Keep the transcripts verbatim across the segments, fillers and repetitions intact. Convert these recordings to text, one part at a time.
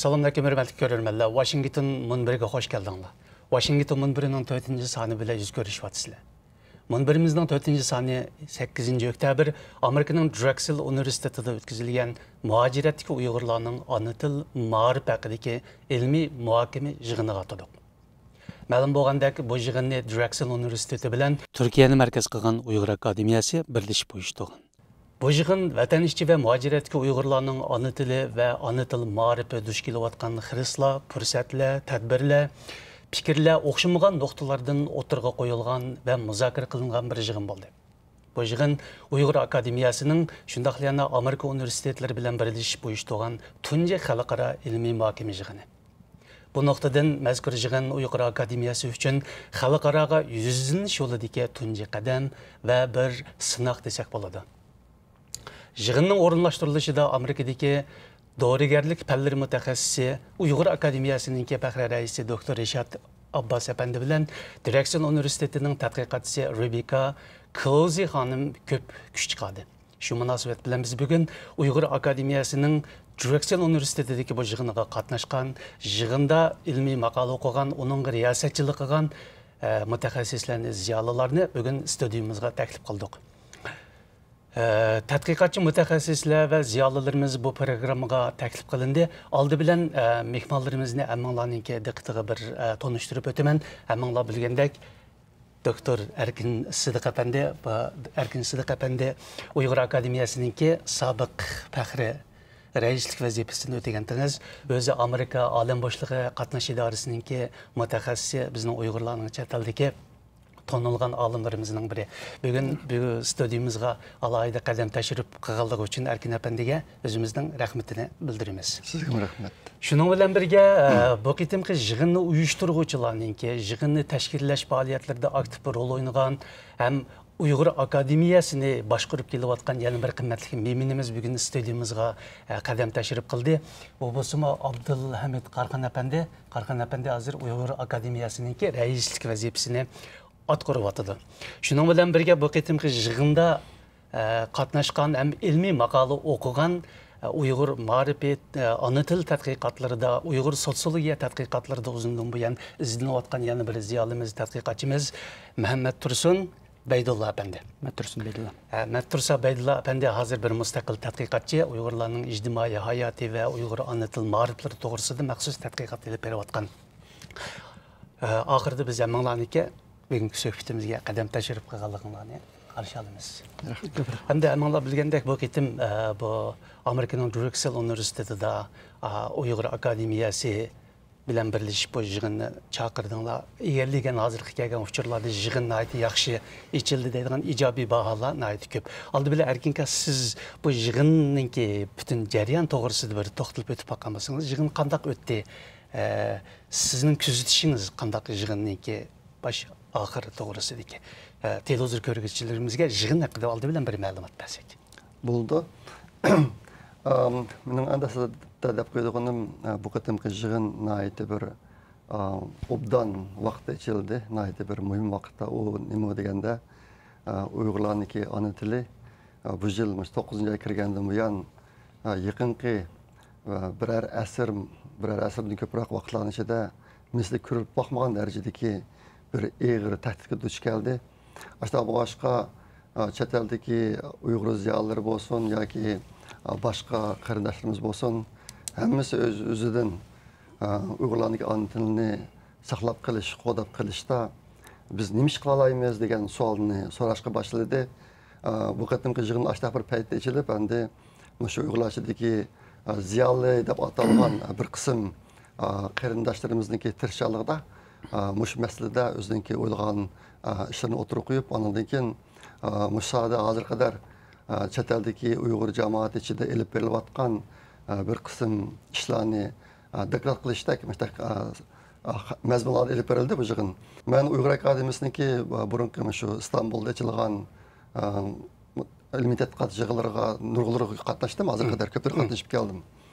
سالام ئەلەيكۇم، ھۆرمەتلىك كۆرۈرمەنلەر. ۋاشىنگتون مۇنبىرىگە خوش كەلدىڭلار. ۋاشىنگتون مۇنبىرىنىڭ تۆتىنچى سانى بىلەن يۈز كۆرۈشۈۋاتىسىلەر. مۇنبىرىمىزنىڭ تۆتىنچى سانى سەككىزىنچى ئۆكتەبىر ئامېرىكىنىڭ دراكسېل ئۇنىۋېرسىتېتىدا ئۆتكۈزۈلگەن مۇھاجىرەتتىكى ئۇيغۇرلارنىڭ ئانا تىل مائارىپى ھەققىدىكى ئىلمىي مۇھاكىمە يىغىنىغا ئاتىدۇق. مەلۇم بولغاندەك، بۇ يىغىننى دراكسېل ئۇنىۋېرسىتېتى بىلەن تۈركىيەنى مەركەز قىلغان ئۇيغۇر ئاكادېمىيەسى بىرلىشىپ ئۇيۇشتۇرغان. بۇ يىغىن ۋەتەن ئىچى ۋە مۇھاجىرەتتىكى ئۇيغۇرلارنىڭ ئانا تىلى ۋە ئانا تىل مائارىپى دۇچ كېلىۋاتقان خىرىسلار، پۇرسەتلەر، تەدبىرلەر، پىكىرلەر ئوخشىمىغان نۇقتىلاردىن ئوتتۇرىغا قويۇلغان ۋە مۇزاكىرە قىلىنغان بىر يىغىن بولدى. بۇ يىغىن ئۇيغۇر ئاكادېمىيەسىنىڭ، شۇنداقلا يەنە ئامېرىكا ئۇنىۋېرسىتېتلىرى بىلەن بىرلىشىپ ئۇيۇشتۇرغان تۇنجى خەلقئارا ئىلمىي مۇھاكىمە يىغىنى. بۇ نۇقتىدىن مەزكۇر يىغىن ئۇيغۇر ئاكادېمىيەسى ئۈچۈن خەلقئاراغا يۈزلىنىش يولىدىكى تۇنجى قەدەم ۋە بىر سىناق دېسەك بولىدۇ. يىغىننىڭ ئورۇنلاشتۇرۇلۇشىدا ئامېرىكىدىكى دورىگەرلىك پەنلىرى مۇتەخەسسىسى، ئۇيغۇر ئاكادېمىيەسىنىڭكى پەخرىي رەئىسى دوكتور رىشات ئابباس ئەپەندى بىلەن دراكسېل ئۇنىۋېرسىتېتىنىڭ تەتقىقاتچىسى رېبېككا كلوزى خانىم كۆپ كۈچ چىقاردى. شۇ مۇناسىۋەت بىلەن بىز بۈگۈن ئۇيغۇر ئاكادېمىيەسىنىڭ دراكسېل ئۇنىۋېرسىتېتىدىكى بۇ يىغىنىغا قاتناشقان، يىغىندا ئىلمىي ماقالە ئوقۇغان، ئۇنىڭغا رىياسەتچىلىك قىلغان، ئە، مۇتەخەسسىسلەرنى، زىيالىيلارنى بۈگۈن ئىستۇدىيىمىزغا تەكلىپ قىلدۇق. ئە، تەتقىقاتچى مۇتەخەسسىسلەر ۋە زىيالىيلىرىمىز بۇ پروگراممىغا تەكلىپ قىلىندى. ئالدى بىلەن، ئە، مېھمانلىرىمىزنى ھەممىڭلارنىڭكى دىققىتىگە بىر، ئە، تونۇشتۇرۇپ ئۆتىمەن. ھەممىڭلار بىلگەندەك، دوكتور ئەركىن سىدىق ئەپەندى، بۇ ئەركىن سىدىق ئەپەندى ئۇيغۇر ئاكادېمىيەسىنىڭكى سابىق پەخرىي رەئىسلىك ۋەزىپىسىنى ئۆتىگەنتىڭىز. ئۆزى ئامېرىكا ئالەم بوشلۇقى قاتناش ئىدارىسىنىڭكى مۇتەخەسسىسى، بىزنىڭ ئۇيغۇرلارنىڭ چەت ئەلدىكى تونۇلغان ئالىملىرىمىزنىڭ بىرى. بۈگۈن بۇ ستۇدىيىمىزغا ئالاھىدە قەدەم تەشرىپ قىلغانلىقى ئۈچۈن ئەركىن ئەپەندىگە ئۆزىمىزنىڭ رەھمىتىنى بىلدۈرىمىز. سىزگىمۇ رەھمەت. شۇنىڭ بىلەن بىرگە، ئە، بۇ قېتىمقى يىغىننى ئۇيۇشتۇرغۇچىلارنىڭكى، يىغىننى تەشكىللەش پائالىيەتلىرىدە ئاكتىپ رول ئوينىغان ھەم ئۇيغۇر ئاكادېمىيەسىنى باشقۇرۇپ كېلىۋاتقان يەنە بىر قىممەتلىك مېھمىنىمىز بۈگۈن ستۇدىيىمىزغا، ئە، قەدەم تەشرىپ قىلدى. بۇ بولسىمۇ ئابدۇلھەمىد قارخان ئەپەندى. قارخان ئەپەندى ھازىر ئۇيغۇر ئاكادېمىيەسىنىڭكى رەئىسلىك ۋەزىپىسىنى ئاتقۇرۇۋاتىدۇ. شۇنىڭ بىلەن بىرگە، بۇ قېتىمقى يىغىندا، ئە، قاتناشقان ھەم ئىلمىي ماقالە ئوقۇغان، ئە، ئۇيغۇر مائارىپى، ئە، ئانا تىل تەتقىقاتلىرىدا، ئۇيغۇر سوتسىيولوگىيە تەتقىقاتلىرىدا ئۇزۇندىن بۇيان ئىزدىنىۋاتقان يەنە بىر زىيالىيىمىز، تەتقىقاتچىمىز مەمەت تۇرسۇن بەيدۇللا ئەپەندى. مەمەت تۇرسۇن بەيدۇللا. ئە، مەمەت تۇرسۇن بەيدۇللا ئەپەندى ھازىر بىر مۇستەقىل تەتقىقاتچى، ئۇيغۇرلارنىڭ ئىجتىمائىي ھاياتى ۋە ئۇيغۇر ئانا تىل مائارىپلىرى توغرىسىدا مەخسۇس تەتقىقات ئېلىپ بېرىۋاتقان. ئە، ئاخىرىدا بىز ھەممىڭلارنىڭكى بۈگۈنكى سۆھبىتىمىزگە قەدەم تەشرىپ قىلغانلىقىڭلارنى قارشى ئالىمىز. رەھمەت. ھەمدە ھەممىڭلار بىلگەندەك، بۇ قېتىم، ئە، بۇ ئامېرىكىنىڭ دراكسېل ئۇنىۋېرسىتېتىدا، ئا، ئۇيغۇر ئاكادېمىيەسى بىلەن بىرلىشىپ بۇ يىغىننى چاقىردىڭلار. ئىگىلىگەن ھازىرقى كەلگەن ئۇچۇرلاردا يىغىن ناھايىتى ياخشى ئېچىلدى دەيدىغان ئىجابىي باھالار ناھايىتى كۆپ. ئالدى بىلەن ئەركىن ئاكا، سىز بۇ يىغىننىڭكى پۈتۈن جەريان توغرىسىدا بىر توختىلىپ ئۆتۈپ باققان بولسىڭىز، يىغىن قانداق ئۆتتى؟ ئە، سىزنىڭ كۆزىتىشىڭىز قانداق يىغىننىڭكى باش ئاخىر توغرىسىدىكى، ئە، تېلېۋىزور كۆرگۈچىلىرىمىزگە يىغىن ھەققىدە ئالدى بىلەن بىر مەلۇمات بەرسەك. بولىدۇ. ئام، مېنىڭ ئەندى سىزدە دەپ قويىدىغىنىم، ئە، بۇ قېتىمقى يىغىن ناھايىتى بىر، ئا، ئوبدان ۋاقىتتا ئېچىلدى. ناھايىتى بىر مۇھىم ۋاقىتتا. ئۇ نېمە دېگەندە، ئا، ئۇيغۇرلارنىڭكى ئانا تىلى، ئا، بۇ يىل مۇشۇ توققۇزىنچى ئاي كىرگەندىن بۇيان، ئا، يېقىنقى، ئا، بىرەر ئەسىر، بىرەر ئەسىردىن كۆپرەك ۋاقىتلارنىڭ ئىچىدە مىسلى كۆرۈلۈپ باقمىغان دەرىجىدىكى بىر ئېغىر تەھدىتكە دۇچ كەلدى. ئاشۇنداق بولغاچقا، ئا، چەت ئەلدىكى ئۇيغۇر زىيالىيلىرى بولسۇن ياكى، ئا، باشقا قېرىنداشلىرىمىز بولسۇن، ھەممىسى ئۆز ئۆزىدىن، ئا، ئۇيغۇرلارنىڭكى ئانا تىلىنى ساقلاپ قېلىش، قوغداپ قېلىشتا بىز نېمە ئىش قىلالايمىز دېگەن سوئالنى سوراشقا باشلىدى. ئا، بۇ قېتىمقى يىغىن ئاشۇنداق بىر پەيتتە ئېچىلىپ، ئەمدى مۇشۇ ئۇيغۇرلار ئىچىدىكى، ئا، زىيالىي دەپ ئاتالغان، ئا، بىر قىسىم، ئا، قېرىنداشلىرىمىزنىڭكى تىرىشچانلىقىدا، ئا، مۇشۇ مەسىلىدە ئۆزىنىڭكى ئويلىغان، ئا، ئىشلىرىنى ئوتتۇرىغا قويۇپ، ئانىڭدىن كېيىن، ئا، مۇشۇ ساھەدە ھازىرغا قەدەر، ئا، چەت ئەلدىكى ئۇيغۇر جامائىتى ئىچىدە ئېلىپ بېرىلىۋاتقان، ئا، بىر قىسىم ئىشلارنى، ئا، دوكلات قىلىشتەك، مۇشۇنداق، ئا، ئا، مەزمۇنلاردا ئېلىپ بېرىلدى بۇ يىغىن. مەن ئۇيغۇر ئاكادېمىيەسىنىڭكى، ئا، بۇرۇنقى مۇشۇ ئىستانبۇلدا ئېچىلغان، ئا، ئىلمىي تەتقىقات يىغىنلىرىغا نۇرغۇنلىرىغا قاتناشتىم، ھازىرغا قەدەر كۆپلىرىگە قاتنىشىپ كەلدىم.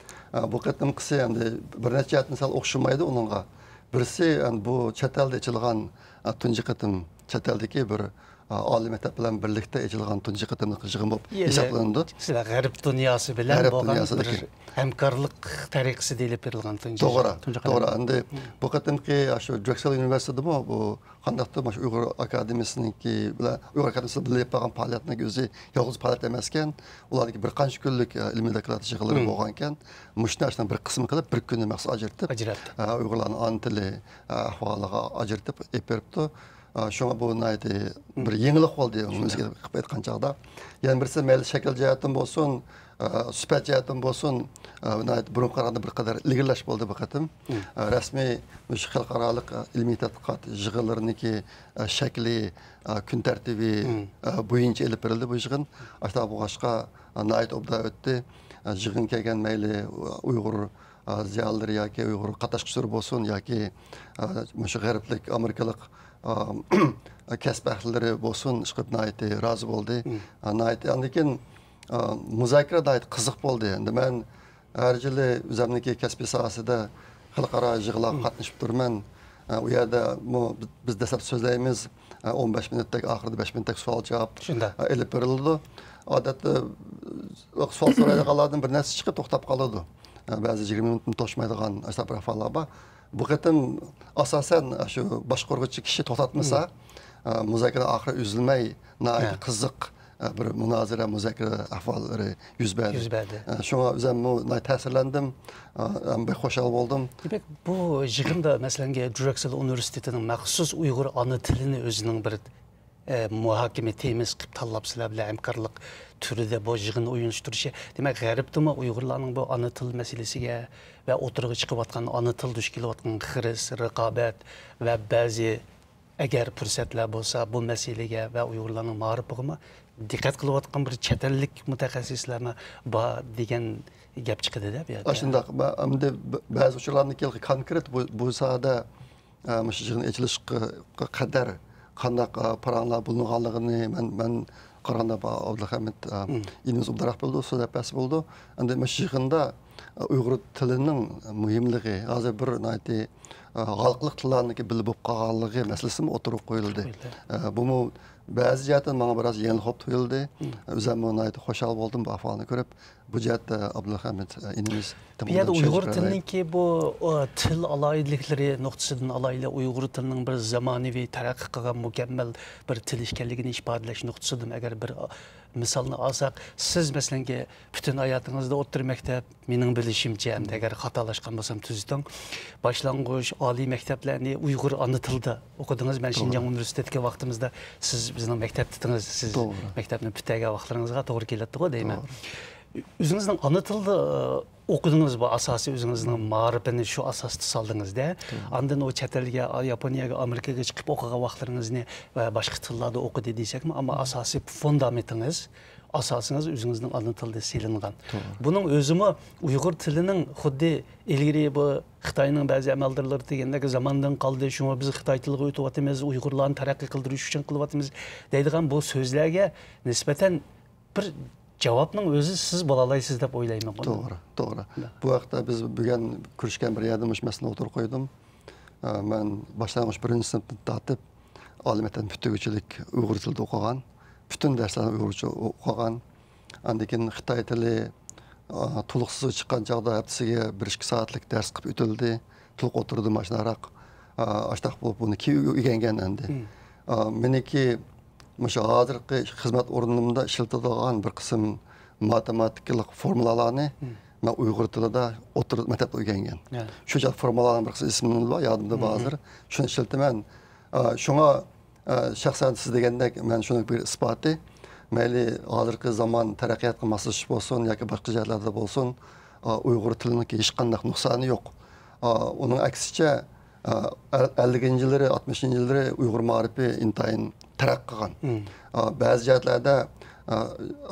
ئا، بۇ قېتىمقىسى ئەمدى بىر نەچچە جەھەتتىن سەل ئوخشىمايدۇ ئۇنىڭغا. بىرسى، ئەمدى بۇ چەت ئەلدە ئېچىلغان، ئا، تۇنجى قېتىم چەت ئەلدىكى بىر، ئالىي مەكتەپ بىلەن بىرلىكتە ئېچىلغان تۇنجى قېتىملىق يىغىن بولۇپ ھېسابلىنىدۇ. غەرب دۇنياسى بىلەن بولغان بىر ھەمكارلىق تەرىقىسىدە ئېلىپ بېرىلغان تۇنجى. توغرا، توغرا. ئەمدى بۇ قېتىمقى شۇ درەكسېل ئۇنىۋېرسىتېتىمۇ بۇ قانداقتۇر مانا شۇ ئۇيغۇر ئاكادېمىيىسىنىڭكى بىلەن ئۇيغۇر ئاكادېمىيىسى بىللە ئېلىپ بارغان پائالىيەتنىڭ ئۆزى يالغۇز پائالىيەت ئەمەسكەن. ئۇلارنىڭكى بىر قانچە كۈنلۈك ئىلمىي دوكلات يىغىنلىرى بولغانىكەن. مۇشۇنى شۇنىڭ بىر قىسمى قىلىپ، بىر كۈننى مەخسۇس ئاجرىتىپ، ئۇيغۇرلارنىڭ ئانا تىلى ئەھۋالىغا ئاجرىتىپ ئېلىپ بېرىپتۇ. شۇڭا بۇ ناھايىتى بىر يېڭىلىق بولدى، قىلىپ ئېيتقان چاغدا. يەنە بىرسى، مەيلى شەكىل جەھەتتىن بولسۇن، سۈپەت جەھەتتىن بولسۇن، ناھايىتى بۇرۇنقى قارىغاندا بىر قەدەر ئىلگىرىلەش بولدى بۇ قېتىم. رەسمىي مۇشۇ خەلقئارالىق ئىلمىي تەتقىقات يىغىنلىرىنىڭكى شەكلى، كۈن تەرتىبى بويىچە ئېلىپ بېرىلدى بۇ يىغىن. ئاشۇنداق بولغاچقا، ناھايىتى ئوبدان ئۆتتى. يىغىنغا كەلگەن مەيلى ئۇيغۇر زىيالىيلىرى ياكى ئۇيغۇر قاتناشقۇچىلىرى بولسۇن ياكى مۇشۇ غەربلىك، ئامېرىكىلىق كەسىپ ئەھلىلىرى بولسۇن، ئىشقىلىپ ناھايىتى رازى بولدى. ناھايىتى، ئاندىن كېيىن مۇزاكىرە ناھايىتى قىزىق بولدى. ئەمدى مەن ھەر يىلى ئۆزۈمنىڭكى كەسپىي ساھەسىدە خەلقئارا يىغىنلارغا قاتنىشىپ تۇرىمەن. ئۇ يەردە بىز دەسلەپ سۆزلەيمىز، ئون بەش مىنۇتتەك، ئاخىرىدا بەش مىنۇتتەك سوئال جاۋاب ئېلىپ بېرىلىدۇ. ئادەتتە سوئال سورايدىغانلاردىن بىر نەچچە چىقىپ توختاپ قالىدۇ. بەزى يىگىرمە مىنۇتتىن توشمايدىغان ئاشۇنداق بىر ئەھۋاللار بار. بۇ قېتىم ئاساسەن شۇ باشقۇرغۇچى كىشى توختاتمىسا، مۇزاكىرە ئاخىرى ئۈزۈلمەي، ناھايىتى قىزىق بىر مۇنازىرە، مۇزاكىرە ئەھۋاللىرى يۈز بەردى. يۈز بەردى. شۇڭا ئۆزۈممۇ ناھايىتى تەسىرلەندىم، بەك خۇشال بولدۇم. دېمەك، بۇ يىغىندا، مەسىلەن، درەكسېل ئۇنىۋېرسىتېتىنىڭ مەخسۇس ئۇيغۇر ئانا تىلىنى ئۆزىنىڭ بىر مۇھاكىمە تېمىسى قىلىپ تاللاپ، سىلەر بىلەن ھەمكارلىق تۈرىدە بۇ يىغىننى ئۇيۇشتۇرۇشى، دېمەك، غەربتىمۇ ئۇيغۇرلارنىڭ بۇ ئانا تىل مەسىلىسىگە ۋە ئوتتۇرىغا چىقىۋاتقان ئانا تىل دۇچ كېلىۋاتقان خىرىس، رىقابەت ۋە بەزى ئەگەر پۇرسەتلەر بولسا، بۇ مەسىلىگە ۋە ئۇيغۇرلارنىڭ مائارىپىغىمۇ دىققەت قىلىۋاتقان بىر چەت ئەللىك مۇتەخەسسىسلەرمۇ بار دېگەن گەپ چىقىدىدە بۇ يەردە. ئاشۇنداق. ئەمدى بەزى ئۇچۇرلاردىن كېيىن كونكرېت بۇ، بۇ ساھەدە مۇشۇ يىغىن ئېچىلىشقا قەدەر قانداق پاراڭلار بولۇنغانلىقىنى مەن، مەن قارىغاندا، ئابدۇلھەمىت ئىنىمىز ئوبدانراق بىلىدۇ، سۆزلەپ بەرسە بولىدۇ. ئەمدى مۇشۇ يىغىندا ئۇيغۇر تىلىنىڭ مۇھىملىقى، ھازىر بىر ناھايىتى ھالقىلىق تىللارنىڭكى بىللە بولۇپ قالغانلىقى مەسىلىسىمۇ ئوتتۇرىغا قويۇلدى. بۇمۇ بەزى جەھەتتىن ماڭا بىراز يېڭىلىق بولۇپ تۇيۇلدى. ئۆزۈممۇ ناھايىتى خۇشال بولدۇم بۇ ئەھۋالنى كۆرۈپ. بۇ جەھەتتە ئابدۇلھەمىت ئىنىمىز بۇ يەردە ئۇيغۇر تىلىنىڭكى بۇ تىل ئالاھىدىلىكلىرى نۇقتىسىدىن ئالايلى، ئۇيغۇر تىلىنىڭ بىر زامانىۋى تەرەققىي قىلغان مۇكەممەل بىر تىل ئىكەنلىكىنى ئىپادىلەش نۇقتىسىدىن ئەگەر بىر مىسالنى ئالساق، سىز مەسىلەنكى پۈتۈن ھاياتىڭىزدا ئوتتۇرا مەكتەپ، مېنىڭ بىلىشىمچە، ئەمدى ئەگەر خاتالاشقان بولسام تۈزىتىڭ، باشلانغۇچ، ئالىي مەكتەپلەرنى ئۇيغۇر ئانا تىلىدا ئوقۇدىڭىز. مەن شىنجاڭ ئۇنىۋېرسىتېتىدىكى ۋاقتىمىزدا سىز بىزنىڭ مەكتەپتە ئىدىڭىز، سىز مەكتەپنى پۈتتۈرگەن ۋاقىتلىرىڭىزغا توغرا كېلەتتىغۇ دەيمەن. ئۆزىڭىزنىڭ ئانا تىلىدا ئوقۇدىڭىز، بۇ ئاساسىي ئۆزىڭىزنىڭ مائارىپىنى شۇ ئاساستا سالدىڭىز-دە. ئاندىن ئۇ چەت ئەلگە، ياپونىيەگە، ئامېرىكىغا چىقىپ ئوقۇغان ۋاقىتلىرىڭىزنى ۋە باشقا تىللاردا ئوقۇدى دېسەكمۇ، ئەمما ئاساسىي فۇندامېنتىڭىز، ئاساسىڭىز ئۆزىڭىزنىڭ ئانا تىلىدا سېلىنغان. بۇنىڭ ئۆزىمۇ ئۇيغۇر تىلىنىڭ خۇددى ئىلگىرى بۇ خىتاينىڭ بەزى ئەمەلدارلىرى دېگەندەك زاماندىن قالدى، شۇڭا بىز خىتاي تىلىغا ئۆتۈۋاتىمىز، ئۇيغۇرلارنى تەرەققىي قىلدۇرۇش ئۈچۈن قىلىۋاتىمىز دەيدىغان بۇ سۆزلەرگە نىسبەتەن بىر جاۋابنىڭ ئۆزى سىز بولالايسىز دەپ ئويلايمەن. توغرا، توغرا. بۇ ھەقتە بىز بۈگۈن كۆرۈشكەن بىر يەردە مۇشۇ مەسىلىنى ئوتتۇرىغا قويدۇم. مەن باشلانغۇچ بىرىنچى سىنىپتىن تارتىپ ئالىي مەكتەپنى پۈتتۈرگۈچىلىك ئۇيغۇر تىلىدا ئوقۇغان، پۈتۈن دەرسلەرنى ئۇيغۇرچە ئوقۇغان. ئاندىن كېيىن خىتاي تىلى، تولۇقسىز چىققان چاغدا ھەپتىسىگە بىر ئىككى سائەتلىك دەرس قىلىپ ئۆتۈلدى. تولۇق ئوتتۇرىدا ماشۇنداقراق ئاشتاق بولۇپ، بۇنى كېيىن ئۆگەنگەن ئەمدى. مېنىڭكى مۇشۇ ھازىرقى خىزمەت ئورنۇمدا ئىشلىتىدىغان بىر قىسىم ماتېماتىكىلىق فورمۇلالارنى مەن ئۇيغۇر تىلىدا ئوتتۇرا مەكتەپتە ئۆگەنگەن. شۇ چاغ فورمۇلالارنىڭ بىر قىسىم ئىسمىنى بار، يادىمدا بار ھازىر. شۇنى ئىشلىتىمەن. شۇڭا، شەخسەن سىز دېگەندەك، مەن شۇنىڭ بىر ئىسپاتى. مەيلى ھازىرقى زامان تەرەققىياتقا ماسلىشىش بولسۇن ياكى باشقا جەھەتلەردە بولسۇن، ئۇيغۇر تىلىنىڭكى ھېچقانداق نۇقسانى يوق. ئۇنىڭ ئەكسىچە، ئەللىكىنچى يىللىرى، ئاتمىشىنچى يىللىرى ئۇيغۇر مائارىپى ئىنتايىن تەرەققىي قىلغان. بەزى جەھەتلەردە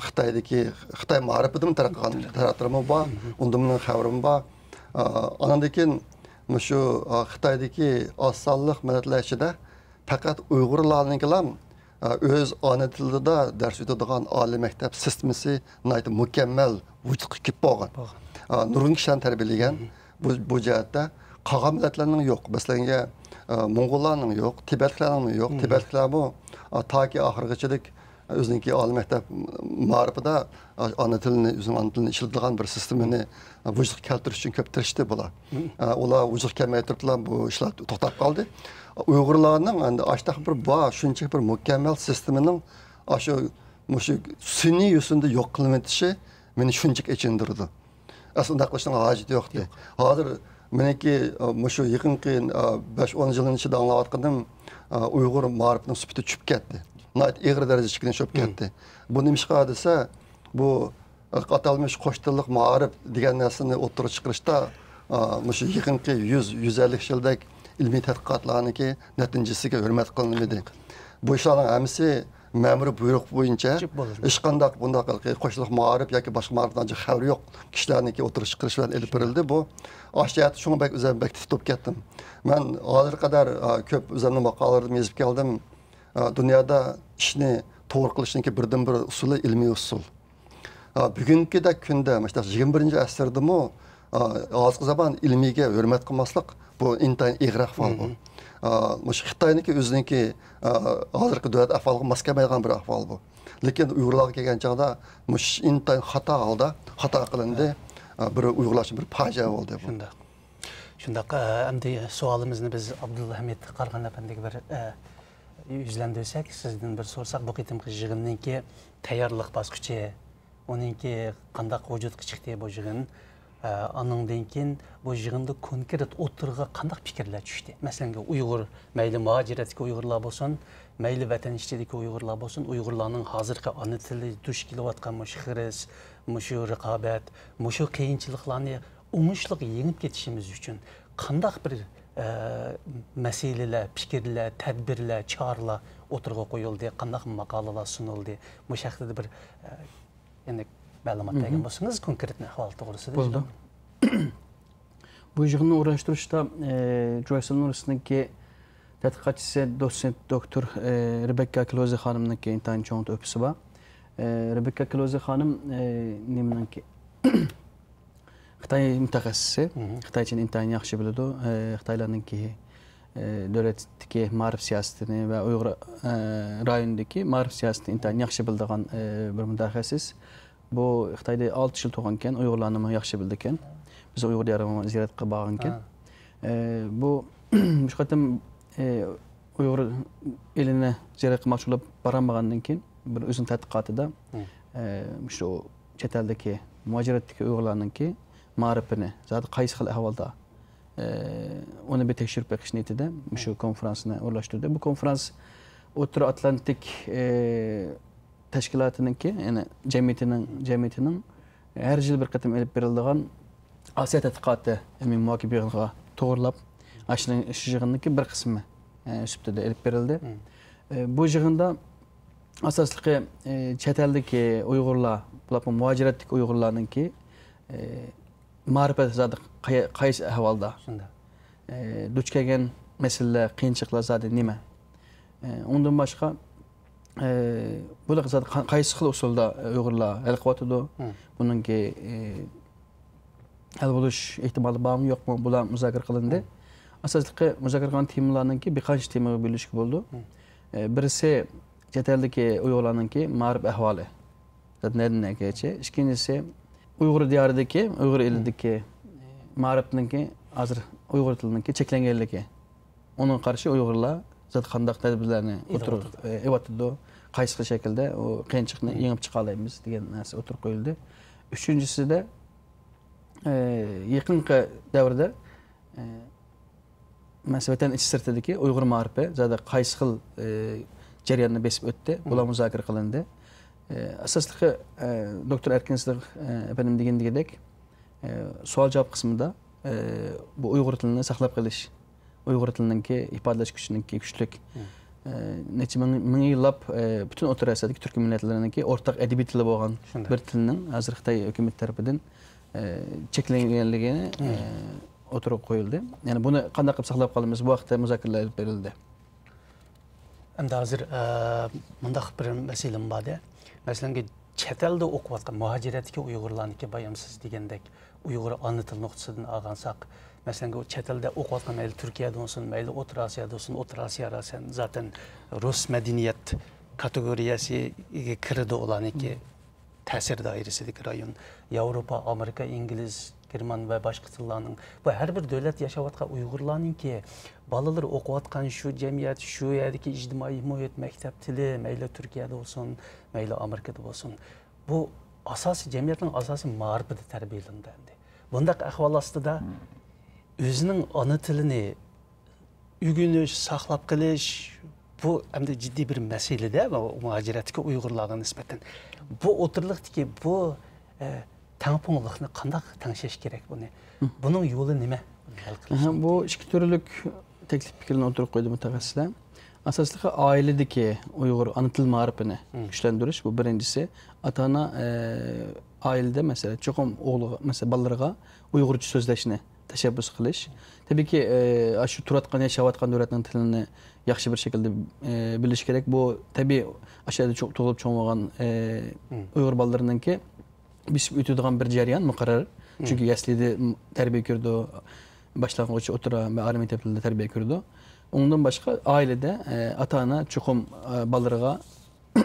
خىتايدىكى، خىتاي مائارىپىدىنمۇ تەرەققىي قىلغان تەرەپلىرىمۇ بار. ئۇندىن مېنىڭ خەۋىرىم بار. ئانىڭدىن كېيىن مۇشۇ خىتايدىكى ئاز سانلىق مىللەتلەر ئىچىدە پەقەت ئۇيغۇرلارنىڭكىلا ئۆز ئانا تىلىدا دەرس ئۆتىدىغان ئالىي مەكتەپ سىستېمىسى ناھايىتى مۇكەممەل ۋۇجۇدقا كېلىپ بولغان. نۇرغۇن كىشىلەرنى تەربىيەلىگەن. بۇ، بۇ جەھەتتە قالغان مىللەتلەرنىڭ يوق. مەسىلەن، موڭغۇللارنىڭ يوق، تىبەتلىكلەرنىڭمۇ يوق. تىبەتلىكلەر بۇ ئا، تاكى ئاخىرغىچىلىك ئۆزىنىڭكى ئالىي مەكتەپ مائارىپىدا، ئا، ئانا تىلىنى، ئۆزىنىڭ ئانا تىلىنى ئىشلىتىدىغان بىر سىستېمىنى، ئا، ۋۇجۇدقا كەلتۈرۈش ئۈچۈن كۆپ تىرىشتى بۇلار. ئا، ئۇلار ۋۇجۇدقا كەلمەي تۇرۇپلا بۇ ئىشلار توختاپ قالدى. ئۇيغۇرلارنىڭ ئەمدى ئاشۇنداق بىر بار، شۇنچىلىك بىر مۇكەممەل سىستېمىنىڭ ئاشۇ، مۇشۇ سۈنئىي يوسۇندا يوق قىلىنىۋېتىشى مېنى شۇنچىلىك ئېچىندۇرىدۇ. ئەسلى ئۇنداق قىلىشنىڭ ھاجىتى يوق. يوق. ھازىر مېنىڭكى، ئا، مۇشۇ يېقىنقى، ئا، بەش-ئون يىلنىڭ ئىچىدە ئاڭلاۋاتقىنىم، ئا، ئۇيغۇر مائارىپىنىڭ سۈپىتى چۈشۈپ كەتتى. ناھايىتى ئېغىر دەرىجىدە چۈشۈپ كەتتى. بۇ نېمىشقا دېسە، بۇ ئاتالمىش قوش تىللىق مائارىپ دېگەن نەرسىنى ئوتتۇرىغا چىقىرىشتا، ئا، مۇشۇ يېقىنقى يۈز، يۈز ئەللىك يىلدەك ئىلمىي تەتقىقاتلارنىڭكى نەتىجىسىگە ھۆرمەت قىلىنمىدى. بۇ ئىشلارنىڭ ھەممىسى مەمۇرىي بۇيرۇق بويىچە ھېچقانداق بۇنداق قوش تىللىق مائارىپ ياكى باشقا مائارىپنىڭ خەۋىرى يوق كىشىلەرنىڭكى ئوتتۇرىغا چىقىرىشى بىلەن ئېلىپ بېرىلدى. بۇ ئاشۇ جەھەتتە شۇڭا بەك، ئۆزۈم بەك تېتىك بولۇپ كەتتىم. مەن ھازىرغا قەدەر، ئا، كۆپ ئۆزۈمنىڭ ماقالىلىرىمدە يېزىپ كەلدىم. ئا، دۇنيادا ئىشنى توغرا قىلىشنىڭكى بىردىنبىر ئۇسۇلى ئىلمىي ئۇسۇل. ئا، بۈگۈنكىدەك كۈندە، مۇشۇنداق يىگىرمە بىرىنچى ئەسىردىمۇ، ئا، ھازىرقى زامان ئىلمىيگە ھۆرمەت قىلماسلىق، بۇ ئىنتايىن ئېغىر ئەھۋال بۇ. ئا، مۇشۇ خىتاينىڭكى ئۆزىنىڭكى، ئا، ھازىرقى دۆلەت ئەھۋالىغا ماس كەلمەيدىغان بىر ئەھۋال بۇ. لېكىن ئۇيغۇرلارغا كەلگەن چاغدا مۇشۇ ئىنتايىن خاتا ھالدا خاتا قىلىندى. ئا، بىر ئۇيغۇرلار ئۈچۈن بىر پاجىئە بولدى بۇ. شۇنداق. شۇنداق، ئە، ئەمدى سوئالىمىزنى بىز ئابدۇللا ھەمىد قارىغان ئەپەندىگە بىر، ئە، يۈزلەندۈرسەك، سىزدىن بىر سورىساق، بۇ قېتىمقى يىغىننىڭكى تەييارلىق باسقۇچى، ئۇنىڭكى قانداق ۋۇجۇدقا چىقتى بۇ يىغىن؟ ئە، ئانىڭدىن كېيىن بۇ يىغىندا كونكرېت ئوتتۇرىغا قانداق پىكىرلەر چۈشتى؟ مەسىلەن، ئۇيغۇر، مەيلى مۇھاجىرەتتىكى ئۇيغۇرلار بولسۇن، مەيلى ۋەتەن ئىچىدىكى ئۇيغۇرلار بولسۇن، ئۇيغۇرلارنىڭ ھازىرقى ئانا تىلى دۇچ كېلىۋاتقان مۇشۇ خىرىس، مۇشۇ رىقابەت، مۇشۇ قىيىنچىلىقلارنى ئوڭۇشلۇق يېڭىپ كېتىشىمىز ئۈچۈن قانداق بىر، ئە، مەسىلىلەر، پىكىرلەر، تەدبىرلەر، چارىلەر ئوتتۇرىغا قويۇلدى، قانداق ماقالىلەر سۇنۇلدى؟ مۇشۇ ھەقتە بىر، ئە، يەنە مەلۇمات بەرگەن بولسىڭىز، كونكرېت ئەھۋال توغرىسىدا. بولىدۇ. بۇ يىغىننى ئورۇنلاشتۇرۇشتا، ئە، جويسون ئۇنىۋېرسىتېتىنىڭكى تەتقىقاتچىسى، دوتسېنت دوكتور، ئە، رېبېككا كلوزې خانىمنىڭكى ئىنتايىن چوڭ تۆھپىسى بار. ئە، رېبېككا كلوزې خانىم، ئە، نېمىنىڭكى؟ خىتاي مۇتەخەسسىسى. خىتايچىنى ئىنتايىن ياخشى بىلىدۇ. ئە، خىتايلارنىڭكى، ئە، دۆلەتتىكى مائارىپ سىياسىتىنى ۋە ئۇيغۇر، ئە، رايونىدىكى مائارىپ سىياسىتىنى ئىنتايىن ياخشى بىلىدىغان، ئە، بىر مۇتەخەسسىس. بۇ خىتايدا ئالتە يىل تۇرغانكەن، ئۇيغۇرلارنىمۇ ياخشى بىلىدىكەن. بىز ئۇيغۇر دىيارىغا زىيارەتكە بارغانكەن. ئە، بۇ، مۇشۇ قېتىم، ئە، ئۇيغۇر ئېلىنى زىيارەت قىلماقچى بولۇپ بارالمىغاندىن كېيىن، بىر ئۆزىنىڭ تەتقىقاتىدا، ئە، مۇشۇ چەت ئەلدىكى مۇھاجىرەتتىكى ئۇيغۇرلارنىڭكى مائارىپىنى، زادى قايسى خىل ئەھۋالدا، ئە، ئۇنى بىر تەكشۈرۈپ بېقىش نىيىتىدە مۇشۇ كونفرانسنى ئورۇنلاشتۇردى. بۇ كونفرانس ئوتتۇرا ئاتلانتىك، ئە، تەشكىلاتىنىڭكى، يەنى جەمئىيىتىنىڭ، جەمئىيىتىنىڭ ھەر يىل بىر قېتىم ئېلىپ بېرىلىدىغان ئاسىيا تەتقىقاتى ئىلمىي مۇھاكىمە يىغىنىغا توغرىلاپ، ئاشۇنىڭ، شۇ يىغىننىڭكى بىر قىسمى، ئە، سۈپىتىدە ئېلىپ بېرىلدى. ئە، بۇ يىغىندا ئاساسلىقى، ئە، چەت ئەلدىكى ئۇيغۇرلار، بولۇپمۇ مۇھاجىرەتتىكى ئۇيغۇرلارنىڭكى، ئە، مائارىپەت زادى قاي-، قايسى ئەھۋالدا؟ شۇنداق. ئە، دۇچ كەلگەن مەسىلىلەر، قىيىنچىلىقلار زادى نېمە؟ ئە، ئۇندىن باشقا، ئە، بۇلار زادى قا-، قايسى خىل ئۇسۇلدا ئۇيغۇرلار ھەل قىلىۋاتىدۇ؟ بۇنىڭكى، ئە، ھەل بولۇش ئېھتىمالى بارمۇ، يوقمۇ؟ بۇلار مۇزاكىرە قىلىندى. ئاساسلىقى مۇزاكىرە قىلغان تېمىلارنىڭكى بىر قانچە تېمىغا بۆلۈشكە بولىدۇ. ئە، بىرسى چەت ئەلدىكى ئۇيغۇرلارنىڭكى مائارىپ ئەھۋالى. زادى نەدىن نەگىچە. ئىككىنچىسى، ئۇيغۇر دىيارىدىكى، ئۇيغۇر ئېلىدىكى مائارىپنىڭكى، ھازىر ئۇيغۇر تىلىنىڭكى چەكلەنگەنلىكى. ئۇنىڭغا قارشى ئۇيغۇرلار زادى قانداق تەدبىرلەرنى ئوتتۇرىغا، ئېلىۋاتىدۇ؟ ئېلىۋاتىدۇ، قايسى خىل شەكىلدە ئۇ قىيىنچىلىقنى يېڭىپ چىقالايمىز دېگەن نەرسە ئوتتۇرىغا قويۇلدى. ئۈچىنچىسىدە، ئە، يېقىنقى دەۋردە، ئە، مەسىلەن، ۋەتەن ئىچى سىرتىدىكى ئۇيغۇر مائارىپى زادى قايسى خىل، ئە، جەرياننى بېسىپ ئۆتتى؟ بۇلار مۇزاكىرە قىلىندى. ئە، ئاساسلىقى، ئە، دوكتور ئەركىن سىدىق، ئە، ئەپەندىم دېگىنىدەك، ئە، سوئال-جاۋاب قىسمىدا، ئە، بۇ ئۇيغۇر تىلىنى ساقلاپ قېلىش، ئۇيغۇر تىلىنىڭكى ئىپادىلەش كۈچىنىڭكى كۈچلۈك، ئە، نەچچە مىڭ، مىڭ يىللاپ، ئە، پۈتۈن ئوتتۇرا ئاسىيادىكى تۈركىي مىللەتلەرنىڭكى ئورتاق ئەدەبىي تىلى بولغان بىر تىلنىڭ ھازىر خىتاي ھۆكۈمىتى تەرىپىدىن، ئە، چەكلەنگەنلىكى، ئە، ئوتتۇرىغا قويۇلدى. يەنى بۇنى قانداق قىلىپ ساقلاپ قالىمىز؟ بۇ ھەقتە مۇزاكىرىلەر ئېلىپ بېرىلدى. ئەمدى ھازىر، ئە، مۇنداق بىر مەسىلىمۇ بار-دە. مەسىلەن، چەت ئەلدە ئوقۇۋاتقان، مۇھاجىرەتتىكى ئۇيغۇرلارنىڭكى، بايام سىز دېگەندەك، ئۇيغۇر ئانا تىل نۇقتىسىدىن ئالغانساق، مەسىلەن، ئۇ چەت ئەلدە ئوقۇۋاتقان، مەيلى تۈركىيەدە بولسۇن، مەيلى ئوتتۇرا ئاسىيادا بولسۇن، ئوتتۇرا ئاسىيا راسەن، زاتەن رۇس مەدەنىيەت كاتېگورىيەسىگە كىرىدۇ ئۇلارنىڭكى تەسىر دائىرىسىدىكى رايون. ياۋروپا، ئامېرىكا، ئىنگلىز، گېرمان ۋە باشقا تىللارنىڭ، بۇ ھەر بىر دۆلەت ياشاۋاتقان ئۇيغۇرلارنىڭكى بالىلىرى ئوقۇۋاتقان شۇ جەمئىيەت، شۇ يەردىكى ئىجتىمائىي مۇھىت، مەكتەپ تىلى، مەيلى تۈركىيەدە بولسۇن، مەيلى ئامېرىكىدا بولسۇن، بۇ ئاساسىي، جەمئىيەتنىڭ ئاساسىي مائارىپىدا تەربىيەلىنىدۇ ئەمدى. بۇنداق ئەھۋال ئاستىدا ئۆزىنىڭ ئانا تىلىنى ئۆگىنىش، ساقلاپ قېلىش، بۇ ئەمدى جىددىي بىر مەسىلىدە، مۇ-، مۇھاجىرەتتىكى ئۇيغۇرلارغا نىسبەتەن. بۇ ئوتتۇرىلىقتىكى بۇ، ئە، تەڭپۇڭلۇقنى قانداق تەڭشەش كېرەك بۇنى؟ بۇنىڭ يولى نېمە؟ بۇنى ھەل قىلىش ئەھە، بۇ نىيىتى. ئىككى تۈرلۈك تەكلىپ پىكىرنى ئوتتۇرىغا قويدى مۇتەخەسسىسلەر. ئاساسلىقى ئائىلىدىكى ئۇيغۇر ئانا تىل مائارىپىنى كۈچلەندۈرۈش، بۇ بىرىنچىسى. ئاتا-ئانا، ئە، ئائىلىدە، مەسىلەن، چوقۇم ئوغلىغا، مەسىلەن، بالىلىرىغا ئۇيغۇرچە سۆزلەشنى تەشەببۇس قىلىش. تەبىئىيكى، ئە، ئاشۇ تۇرۇۋاتقان، ياشاۋاتقان دۆلەتنىڭ تىلىنى ياخشى بىر شەكىلدە، ئە، بىلىش كېرەك. بۇ تەبىئىي ئاشۇ يەردە چوڭ-، تۇغۇلۇپ چوڭ بولغان، ئە، ئۇيغۇر بالىلىرىنىڭكى بېسىپ ئۆتىدىغان بىر جەريان مۇقەررەر. چۈنكى يەسلىدە، م، تەربىيە كۆرىدۇ، باشلانغۇچ، ئوتتۇرا ۋە ئالىي مەكتەپلەردە تەربىيە كۆرىدۇ. ئۇنىڭدىن باشقا ئائىلىدە، ئە، ئاتا-ئانا چوقۇم، ئە، بالىلىرىغا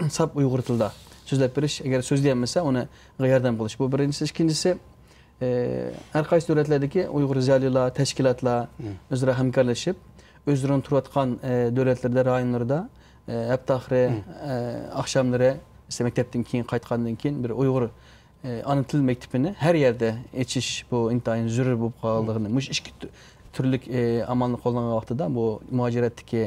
ساپ ئۇيغۇر تىلىدا سۆزلەپ بېرىش، ئەگەر سۆزلىيەلمىسە، ئۇنىڭغا ياردەم قىلىش. بۇ بىرىنچىسى. ئىككىنچىسى، ئە، ھەر قايسى دۆلەتلەردىكى ئۇيغۇر زىيالىيلار، تەشكىلاتلار ئۆزئارا ھەمكارلىشىپ، ئۆزلىرىنىڭ تۇرۇۋاتقان، ئە، دۆلەتلىرىدە، رايونلىرىدا، ئە، ھەپتە ئاخىرى، ئە، ئاخشاملىرى، مەسىلەن، مەكتەپتىن كېيىن، قايتقاندىن كېيىن بىر ئۇيغۇر ئى، ئانا تىل مەكتىپىنى ھەر يەردە ئېچىش، بۇ ئىنتايىن زۆرۈر بولۇپ قالغانلىقىنى، مۇشۇ ئىككى تۈ-، تۈرلۈك، ئى، ئامالنى قوللانغان ۋاقتىدا، بۇ مۇھاجىرەتتىكى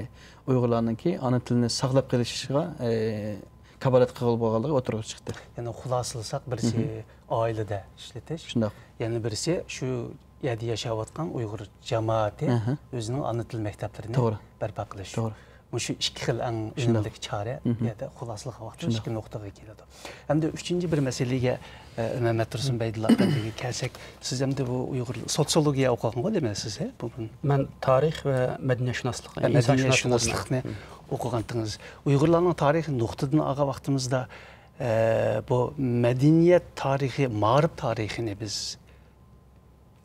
ئۇيغۇرلارنىڭكى ئانا تىلىنى ساقلاپ قېلىشىغا، ئى، كاپالەت قىلغىلى بولغانلىقى ئوتتۇرىغا چىقتى. يەنى خۇلاسىلىساق، بىرسى ئائىلىدە ئىشلىتىش، شۇنداق. يەنە بىرسى شۇ يەردە ياشاۋاتقان ئۇيغۇر جامائىتى ئۆزىنىڭ ئانا تىل مەكتەپلىرىنى بەرپا قىلىش. توغرا. مۇشۇ ئىككى خىل ئەڭ ئۈنۈملۈك چارە بۇ يەردە خۇلاسىلىق ۋاقىتتا ئىككى نۇقتىغا كېلىدۇ. ئەمدى ئۈچىنچى بىر مەسىلىگە، ئە، مەمەت تۇرسۇن بەيدۇللا ئەپەندىگە كەلسەك، سىز ئەمدى بۇ ئۇيغۇر سوتسىيولوگىيە ئوقۇغانغۇ دېمەك سىز، ھە؟ بۇ، بۇ مەن تارىخ ۋە مەدەنىيەتشۇناسلىق، ھە، ئىنسانشۇناسلىق مەدەنىيەتشۇناسلىقنى ئوقۇغانتىڭىز. ئۇيغۇرلارنىڭ تارىخى نۇقتىدىن ئالغان ۋاقتىمىزدا، ئە، بۇ مەدەنىيەت تارىخى، مائارىپ تارىخىنى بىز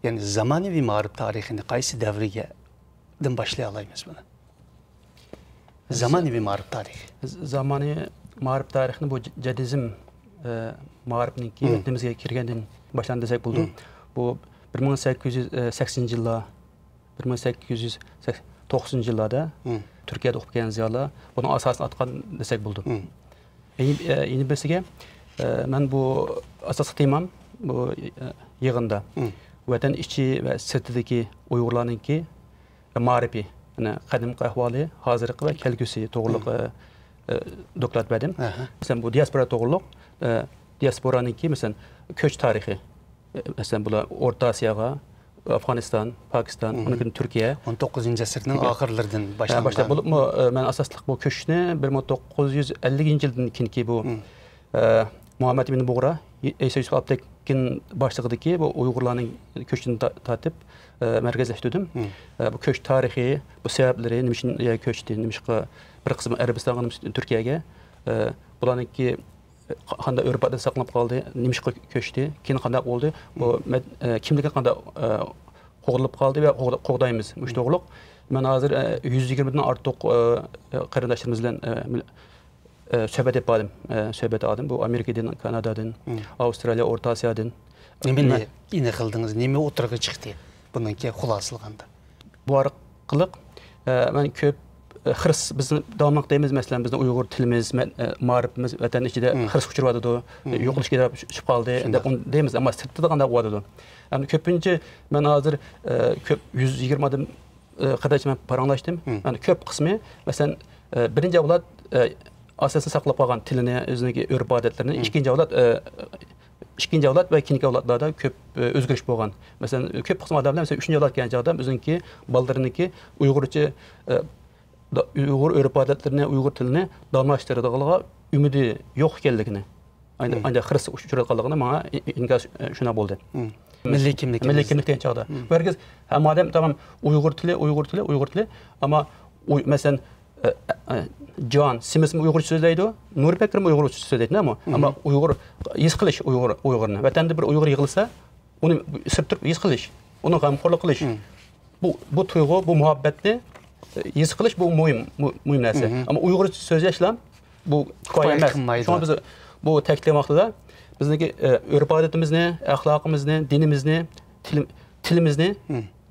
يەنى زامانىۋى مائارىپ تارىخىنى قايسى دەۋرگە دىن باشلىيالايمىز بۇنى؟ زامانىۋى مائارىپ تارىخى. ز-، زامانىۋى مائارىپ تارىخىنى بۇ ج-، جادىزم، ئە، مائارىپنىڭكى ۋەتىنىمىزگە كىرگەندىن باشلاندى دېسەك بولىدۇ. بۇ بىر مىڭ سەككىز يۈز سەكسىنىنچى يىللار، بىر مىڭ سەككىز يۈز توقسىنىنچى يىللاردا تۈركىيەدە ئوقۇپ كەلگەن زىيالىيلار بۇنىڭ ئاساسىنى ئاتقان دېسەك بولىدۇ. يەنە، يەنە بىرسىگە، ئە، مەن بۇ ئاساسلىق تېمام بۇ، ئە، يىغىندا ۋەتەن ئىچى ۋە سىرتىدىكى ئۇيغۇرلارنىڭكى مائارىپى، يەنى قەدىمكى ئەھۋالى، ھازىرقى ۋە كەلگۈسى توغرۇلۇق، ئە، ئە، دوكلات بەردىم. مەسىلەن، بۇ دىياسپورا توغرۇلۇق، ئە، دىياسپورانىڭكى، مەسىلەن، كۆچ تارىخى، ئە، مەسىلەن، بۇلار ئورتا ئاسىياغا، ئافغانىستان، پاكىستان، ئاندىن كېيىن تۈركىيە. ئون توققۇزىنچى ئەسىرنىڭ ئاخىرلىرىدىن باشلانغان. باشلاپ بولۇپمۇ، ئە، مەن ئاساسلىق بۇ كۆچنى بىر مىڭ توققۇز يۈز ئەللىكىنچى يىلدىن كېيىنكى بۇ، ئە، مۇھەممەد ئىمىن بۇغرا، ئەيسا يۈسۈپ ئابدەكىن باشلىقىدىكى بۇ ئۇيغۇرلارنىڭ كۆچىدىن تا-، تارتىپ، ئە، مەركەزلەشتۈردۈم. ئە، بۇ كۆچ تارىخى، بۇ سەۋەبلىرى، نېمە ئۈچۈن، ئە، كۆچتى، نېمىشقا بىر قىسمى ئەرەبىستانغا، نېمە ئۈچۈن تۈركىيەگە، ئە، بۇلارنىڭكى قانداق ئۆرپ-ئادەت ساقلىنىپ قالدى، نېمىشقا كۆچتى، كېيىن قانداق بولدى، بۇ مەد-، ئە، كىملىكى قانداق، ئە، قوغدىلىپ قالدى ۋە قوغدا-، قوغدايمىز. مۇشۇ توغرۇلۇق مەن ھازىر، ئە، يۈز يىگىرمىدىن ئارتۇق، ئە، قېرىنداشلىرىمىز بىلەن، ئە، مىل-، ئە، سۆھبەت ئېلىپ باردىم. ئە، سۆھبەت ئالدىم. بۇ ئامېرىكىدىن، كانادادىن، ئاۋسترالىيە، ئورتا ئاسىيادىن. نېمىنى ئېنىق قىلدىڭىز؟ نېمە ئوتتۇرىغا چىقتى؟ بۇنىڭكى خۇلاسىلىغاندا. بۇ ئارقىلىق، ئە، مەن كۆپ، ئە، خىرىس، بىزنى داۋاملىق دەيمىز، مەسىلەن، بىزنىڭ ئۇيغۇر تىلىمىز، مە-، ئە، مائارىپىمىز ۋەتەن ئىچىدە خىرىسقا ئۇچراۋاتىدۇ، ئە، يوقىلىشقا يۈزۈپ قالدى دەپ دەيمىز، ئەمما سىرتىدا قانداق بولۇۋاتىدۇ؟ ئەمدى كۆپىنچە مەن ھازىر، ئە، كۆپ يۈز يىگىرمە ئادەم، ئە، قېرىنداش بىلەن پاراڭلاشتىم. ئەمدى كۆپ قىسمى، مەسىلەن، ئە، بىرىنچى ئەۋلاد، ئە، ئاساسەن ساقلاپ قالغان تىلىنى، ئۆزىنىڭكى ئۆرپ-ئادەتلىرىنى، ئىككىنچى ئەۋلاد، ئە، ئىككىنچى ئەۋلاد ۋە كېيىنكى ئەۋلادلاردا كۆپ، ئە، ئۆزگىرىش بولغان. مەسىلەن، كۆپ قىسىم ئادەملەر، مەسىلەن، ئۈچىنچى ئەۋلاد كەلگەن چاغدا ئۆزىنىڭكى بالىلىرىنىڭكى ئۇيغۇرچە، ئە، دا-، ئۇيغۇر ئۆرپ-ئادەتلىرىنى، ئۇيغۇر تىلىنى داۋاملاشتۇرىدىغانلىقىغا ئۈمىدى يوق ئىكەنلىكىنى، ئانداق، ئانداق خىرىسقا ئۇچ-، ئۇچرايدىغانلىقىنى ماڭا ئىن-، ئىنكاس، ئە، شۇنداق بولدى. مىللىي كىملىك. مىللىي كىملىك دېگەن چاغدا. ھەرگىز ھەممە ئادەم تامام ئۇيغۇر تىلى، ئۇيغۇر تىلى، ئۇيغۇر تىلى. ئەمما ئۇي-، مەسىلەن، ئە، ئە، جان سىمىسمۇ ئۇيغۇرچە سۆزلەيدۇ، نۇرى پەكرىمۇ ئۇيغۇرچە سۆزلەيدۇ، نېمە؟ ئەمما ئۇيغۇر ھېس قىلىش ئۇيغۇر، ئۇيغۇرنى. ۋەتەندە بىر ئۇيغۇر يىغلىسا، ئۇنى سىرت تۇرۇپ ھېس قىلىش. ئۇنىڭ غەمخورلۇق قىلىش. بۇ، بۇ تۇيغۇ، بۇ مۇھەببەتنى، ئە، ھېس قىلىش، بۇ مۇھىم، مۇ-، مۇھىم نەرسە. ئەمما ئۇيغۇرچە سۆزلەشلا بۇ كۇپايە كۇپايە ئەمەس. قىلمايدۇ. شۇڭا بىز بۇ تەكىتلىگەن ۋاقتىدا بىزنىڭكى، ئە، ئۆرپ-ئادىتىمىزنى، ئەخلاقىمىزنى، دىنىمىزنى، تىل-، تىلىمىزنى،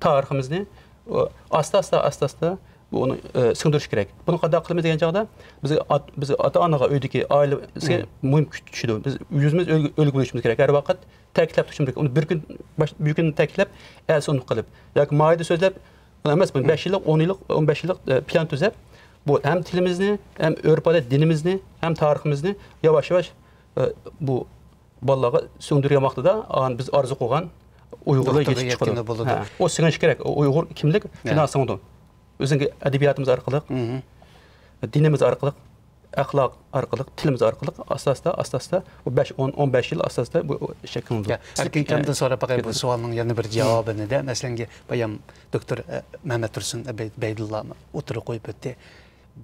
تارىخىمىزنى، ئۇ، ئاستا-ئاستا، ئاستا-ئاستا بۇ ئۇنى، ئە، سىڭدۈرۈش كېرەك. بۇنى قانداق قىلىمىز دېگەن چاغدا، بىز ئات-، بىز ئاتا-ئانىغا، ئۆيدىكى ئائىلىسىگە مۇھىم كۈچ چۈشىدۇ. بىز ئۆزىمىز ئۈلگە، ئۈلگە بولۇشىمىز كېرەك. ھەر ۋاقىت تەكىتلەپ تۇرۇشىمىز كېرەك. ئۇنى بىر كۈن باش-، بىر كۈن تەكىتلەپ، ئەتىسى ئۇنتۇپ قېلىپ، ياكى ماھىدە سۆزلەپ، ئەمەس، بۇنى بەش يىللىق، ئون يىللىق، ئون بەش يىللىق، ئە، پىلان تۈزەپ، بۇ ھەم تىلىمىزنى، ھەم ئۆرپ-ئادەت، دىنىمىزنى، ھەم تارىخىمىزنى ياۋاش-ياۋاش، ئە، بۇ بالىلارغا سىڭدۈرگەن ۋاقتىدا، ئان-، بىز ئارزۇ قىلغان ئۇيغۇرلار نۇقتىغا يېتىپ چىقىدۇ. يەتكىلى بولىدۇ. ھە، ئۇ سىڭىشى كېرەك. ئۇ ئۇيغۇر كىملىك شۇنداق سىڭىدۇ. ئۆزىنىڭكى ئەدەبىياتىمىز ئارقىلىق، دىنىمىز ئارقىلىق، ئەخلاق ئارقىلىق، تىلىمىز ئارقىلىق ئاستا-ئاستا، ئاستا-ئاستا، بۇ بەش، ئون، ئون بەش يىل ئاستا-ئاستا بۇ شەكىللىنىدۇ. يا، ئەركىن ئاكامدىن سوراپ باقاي بۇ سوئالنىڭ يەنە بىر جاۋابىنى-دە. مەسىلەنكى، بايام دوكتور، ئە، مەمەت تۇرسۇن، ئە، بەي-، بەيدۇللا ئوتتۇرىغا قويۇپ ئۆتتى.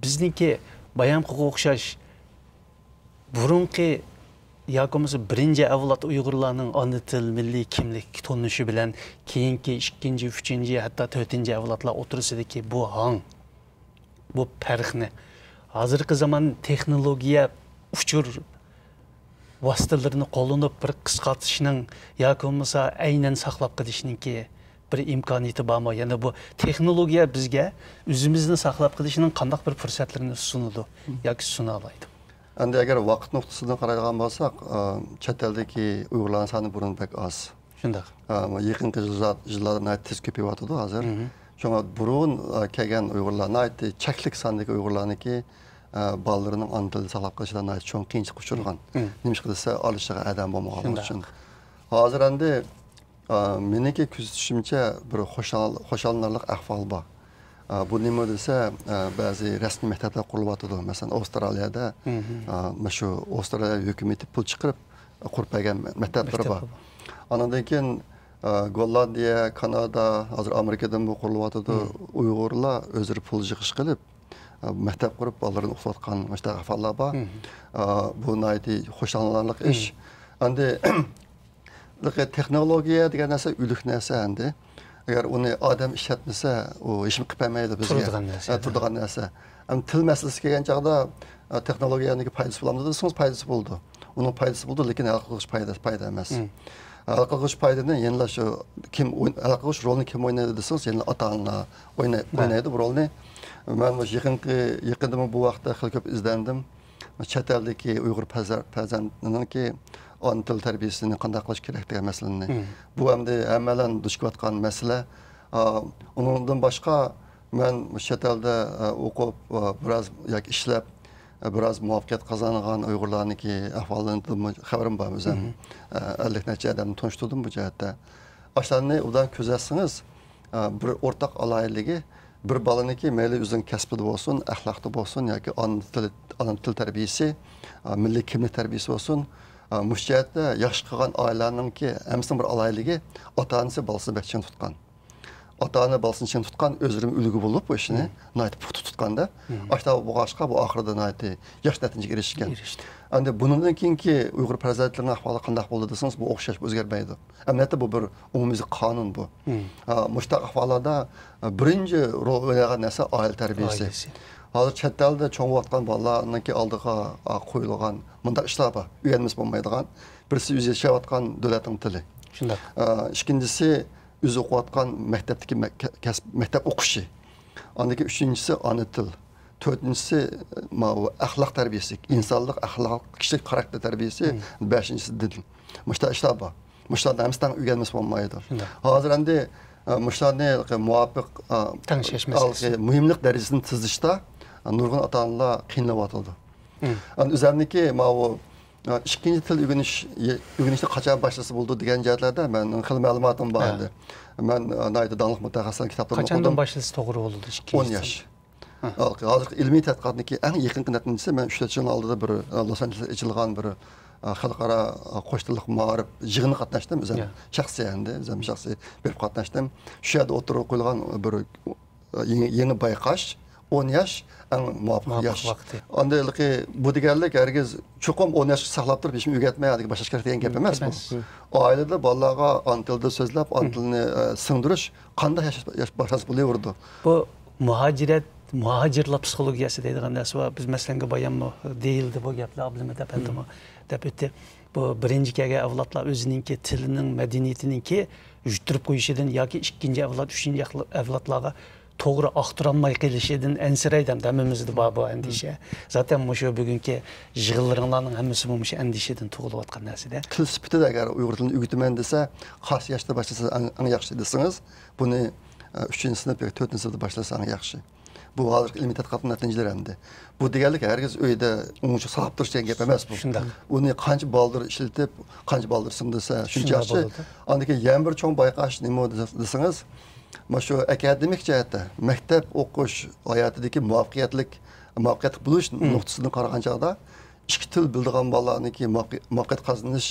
بىزنىڭكى بايامقىغا ئوخشاش بۇرۇنقى ياكى بولمىسا بىرىنچى ئەۋلاد ئۇيغۇرلارنىڭ ئانا تىل، مىللىي كىملىك تونۇشى بىلەن كېيىنكى ئىككىنچى، ئۈچىنچى، ھەتتا تۆتىنچى ئەۋلادلار ئوتتۇرىسىدىكى بۇ ھاڭ، بۇ پەرقنى ھازىرقى زامان تېخنولوگىيە، ئۇچۇر ۋاسىتىلىرىنى قوللىنىپ بىر قىسقارتىشنىڭ ياكى بولمىسا ئەينەن ساقلاپ قېلىشنىڭكى بىر ئىمكانىيىتى بارمۇ؟ يەنى بۇ تېخنولوگىيە بىزگە ئۆزىمىزنى ساقلاپ قېلىشنىڭ قانداق بىر پۇرسەتلىرىنى سۇنىدۇ ياكى سۇنالايدۇ؟ ئەمدى ئەگەر ۋاقىت نۇقتىسىدىن قارايدىغان بولساق، ئا، چەت ئەلدىكى ئۇيغۇرلارنىڭ سانى بۇرۇن بەك ئاز. شۇنداق. ئا، يېقىنقى يىللار-، يىللاردا ناھايىتى تېز كۆپىيىۋاتىدۇ ھازىر. شۇڭا بۇرۇن، ئا، كەلگەن ئۇيغۇرلار ناھايىتى چەكلىك ساندىكى ئۇيغۇرلارنىڭكى، ئا، بالىلىرىنىڭ ئانا تىلىدا ساقلاپ قېلىشىدا ناھايىتى چوڭ قىيىنچىلىققا ئۇچرىغان. نېمىشقا دېسە، ئارىلىشىدىغان ئادەم بولمىغانلىقى ئۈچۈن. ھازىر ئەمدى ئا، مېنىڭكى كۆزىتىشىمچە، بىر خۇشال-، خۇشاللىنارلىق ئەھۋال بار. ئا، بۇ نېمە دېسە، ئا، بەزى رەسمىي مەكتەپلەر قۇرۇلۇۋاتىدۇ. مەسىلەن، ئاۋسترالىيەدە، ئا، مۇشۇ ئاۋسترالىيە ھۆكۈمىتى پۇل چىقىرىپ، قۇرۇپ بەرگەن مەكتەپلىرى بار. مەكتەپلىرى بار. ئانىڭدىن كېيىن، ئا، گوللاندىيە، كانادا، ھازىر ئامېرىكىدىمۇ قۇرۇلۇۋاتىدۇ. ئۇيغۇرلار ئۆزلىرى پۇل يىغىش قىلىپ، ئا، مەكتەپ قۇرۇپ، بالىلىرىنى ئوقۇتۇۋاتقان مۇشۇنداق ئەھۋاللار بار. ئا، بۇ ناھايىتى خۇشاللىنارلىق ئىش. ئەمدى تېخنولوگىيە دېگەن نەرسە ئۆلۈك نەرسە ئەمدى. ئەگەر ئۇنى ئادەم ئىشلەتمىسە، ئۇ ھېچنېمە قىلىپ بەرمەيدۇ بىزگە. تۇرىدىغان نەرسە. ھە، تۇرىدىغان نەرسە. ئەمدى تىل مەسىلىسىگە كەلگەن چاغدا، ئە، تېخنولوگىيەنىڭكى پايدىسى بولامدۇ دېسىڭىز، پايدىسى بولىدۇ. ئۇنىڭ پايدىسى بولىدۇ، لېكىن ھەل قىلغۇچ پايدا، پايدا ئەمەس. ھەل قىلغۇچ پايدىنى يەنىلا شۇ كىم ئوي-، ھەل قىلغۇچ رولنى كىم ئوينايدۇ دېسىڭىز، يەنىلا ئاتا-ئانىلار ئويناي-، ئوينايدۇ بۇ رولنى. مەن مۇشۇ يېقىنقى، يېقىندىمۇ بۇ ھەقتە خېلى كۆپ ئىزدەندىم. چەت ئەلدىكى ئۇيغۇر پەرزە-، پەرزەنتىنىڭكى ئانا تىل تەربىيەسىنى قانداق قىلىش كېرەك دېگەن مەسىلىنى. بۇ ئەمدى ھەممەيلەن دۇچ كېلىۋاتقان مەسىلە. ئا، ئۇنىڭدىن باشقا، مەن چەت ئەلدە، ئا، ئوقۇپ، ئا، بىراز ياكى ئىشلەپ، ئا، بىراز مۇۋەپپەقىيەت قازانغان ئۇيغۇرلارنىڭكى ئەھۋالىدىنمۇ خەۋىرىم بار ئۆزۈم. ئا، ئەللىك نەچچە ئادەمنى تونۇشتۇردۇم بۇ جەھەتتە. ئاشۇلارنى ئوبدان كۆزەتسىڭىز، ئا، بىر ئورتاق ئالاھىدىلىكى، بىر بالىنىڭكى مەيلى ئۆزىنىڭ كەسپىدە بولسۇن، ئەخلاقتا بولسۇن ياكى ئانا تىل، ئانا تىل تەربىيەسى، ئا، مىللىي كىملىك تەربىيەسى بولسۇن، ئا، مۇشۇ جەھەتتە ياخشى قىلغان ئائىلىلەرنىڭكى ھەممىسىنىڭ بىر ئالاھىدىلىكى، ئاتا-ئانىسى بالىسىنى بەك چىڭ تۇتقان. ئاتا-ئانا بالىسىنى چىڭ تۇتقان، ئۆزلىرىمۇ ئۈلگە بولۇپ، بۇ ئىشنى ناھايىتى پۇختا تۇتقاندا، ئاشۇنداق بولغاچقا، بۇ ئاخىرىدا ناھايىتى ياخشى نەتىجىگە ئېرىشكەن. ئېرىشتى. ئەمدى بۇنىڭدىن كېيىنكى ئۇيغۇر پەرزەنتلىرىنىڭ ئەھۋالى قانداق بولدى دېسىڭىز، بۇ ئوخشاش، بۇ ئۆزگەرمەيدۇ. ئەمەلىيەتتە بۇ بىر ئومۇميۈزلۈك قانۇن بۇ. ھا، مۇشۇنداق ئەھۋاللاردا، ھە، بىرىنچى رول ئوينايدىغان نەرسە ئائىلە تەربىيەسى. ئائىلىسى. ھازىر چەت ئەلدە چوڭ بولۇۋاتقان بالىلارنىڭكى ئالدىغا، ھا، قويۇلغان مۇنداق ئىشلار بار. ئۆگەنمىسە بولمايدىغان. بىرسى ئۆزى ياشاۋاتقان دۆلەتنىڭ تىلى. شۇنداق. ھە، ئىككىنچىسى ئۆزى ئوقۇۋاتقان مەكتەپتىكى مە-، كە-، كەسىپ، مەكتەپ ئوقۇشى. ئاندىن كېيىن ئۈچىنچىسى ئانا تىل. تۆتىنچىسى، ماۋۇ ئەخلاق تەربىيەسى، ئىنسانلىق، ئەخلاق، كىشىلىك خاراكتېر تەربىيەسى، بەشىنچىسى دىن. مۇشۇنداق ئىشلار بار. مۇشۇلارنى ھەممىسىنى تەڭ ئۆگەنمىسە بولمايدۇ. شۇنداق. ھازىر ئەمدى، ئە، مۇشۇلارنى مۇۋاپىق، ئە، تەڭشەش مەسىلىسى. مۇھىملىق دەرىجىسىنى تىزىشتا، ئە، نۇرغۇن ئاتا-ئانىلار قىينىلىۋاتىدۇ. ئەمدى ئۆزۈمنىڭكى ماۋۇ، ئە، ئىككىنچى تىل ئۆگىنىش، ئۆگىنىشنى قاچان باشلىسا بولىدۇ دېگەن جەھەتلەردە مەن خېلى مەلۇماتىم بار ئىدى. مەن، ئە، ناھايىتى داڭلىق مۇتەخەسسىسلەرنىڭ كىتابلىرىنى ئوقۇدۇم. قاچاندىن باشلىسا توغرا بولىدۇ؟ ئىككىنچى تىل. ئون ياش. ھازىرقى ئىلمىي تەتقىقاتنىڭكى ئەڭ يېقىنقى نەتىجىسى، مەن ئۈچ تۆت يىلنىڭ ئالدىدا بىر، ئە، لوس ئانژېلېستا ئېچىلغان بىر، ئە، خەلقئارا، ئە، قوش تىللىق مائارىپ يىغىنىغا قاتناشتىم ئۆزۈم. شەخسىي ئەمدى، ئۆزۈم شەخسىي بېرىپ قاتناشتىم. شۇ يەردە ئوتتۇرىغا قويۇلغان بىر، ئە، يېڭى، يېڭى بايقاش، ئون ياش ئەڭ مۇۋاپىق ياش. ئاندىن بۇ دېگەنلىك ھەرگىز چوقۇم ئون ياشقا ساقلاپ تۇرۇپ ھېچنېمە ئۆگەتمەي، ھەدىگە باشقا ئىشلارغا دېگەن گەپ ئەمەس بۇ. ئائىلىدە بالىلارغا ئانا تىلدا سۆزلەپ، ئانا تىلنى، ئە، سىڭدۈرۈش قانداق ياش، ياش باشلانسا بولۇۋېرىدۇ. بۇ مۇھاجىرەت، مۇھاجىرلار پسىخولوگىيەسى دەيدىغان نەرسە بار. بىز مەسىلەنگە باياممۇ دېيىلدى بۇ گەپلەر، ئابلىمىت ئەپەندىمۇ دەپ ئۆتتى. بۇ بىرىنچى كەلگەن ئەۋلادلار ئۆزىنىڭكى تىلىنىڭ، مەدەنىيىتىنىڭكى يۈتتۈرۈپ قويۇشىدىن ياكى ئىككىنچى ئەۋلاد، ئۈچىنچى ئەخلا-، ئەۋلادلارغا توغرا ئاختۇرالماي قېلىشىدىن ئەنسىرەيدۇ ھەمدە ھەممىمىزدە بار بۇ ئەندىشە. زاتەن مۇشۇ بۈگۈنكى يىغىنلىرىڭلارنىڭ ھەممىسىمۇ مۇشۇ ئەندىشىدىن تۇغۇلۇۋاتقان نەرسىدە. تىل سۈپىتىدە ئەگەر ئۇيغۇر تىلىنى ئۆگىتىمەن دېسە، قايسى ياشتا باشلىسا ئەڭ، ئەڭ ياخشى دېسىڭىز، بۇنى، ئە، ئۈچىنچى سىنىپ ياكى تۆتىنچى سىنىپتا باشلىسا ئەڭ ياخشى. بۇ ھازىرقى ئىلمىي تەتقىقاتنىڭ نەتىجىلىرى ئەمدى. بۇ دېگەنلىك ھەرگىز ئۆيدە ئوڭشۇق ساقلاپ تۇرۇش دېگەن گەپ ئەمەس بۇ. شۇنداق. ئۇنى قانچە بالدۇر ئىشلىتىپ، قانچە بالدۇر سىڭدۈرسە، شۇنچە ياخشى. ئاندىن كېيىن يەنە بىر چوڭ بايقاش نېمە دېسىڭىز، مانا شۇ ئاكادېمىك جەھەتتە مەكتەپ ئوقۇش ھاياتىدىكى مۇۋەپپەقىيەتلىك، مۇۋەپپەقىيەتلىك بولۇش نۇقتىسىدىن قارىغان چاغدا، ئىككى تىل بىلىدىغان بالىلارنىڭكى مۇۋەپپەق-، مۇۋەپپەقىيەت قازىنىش،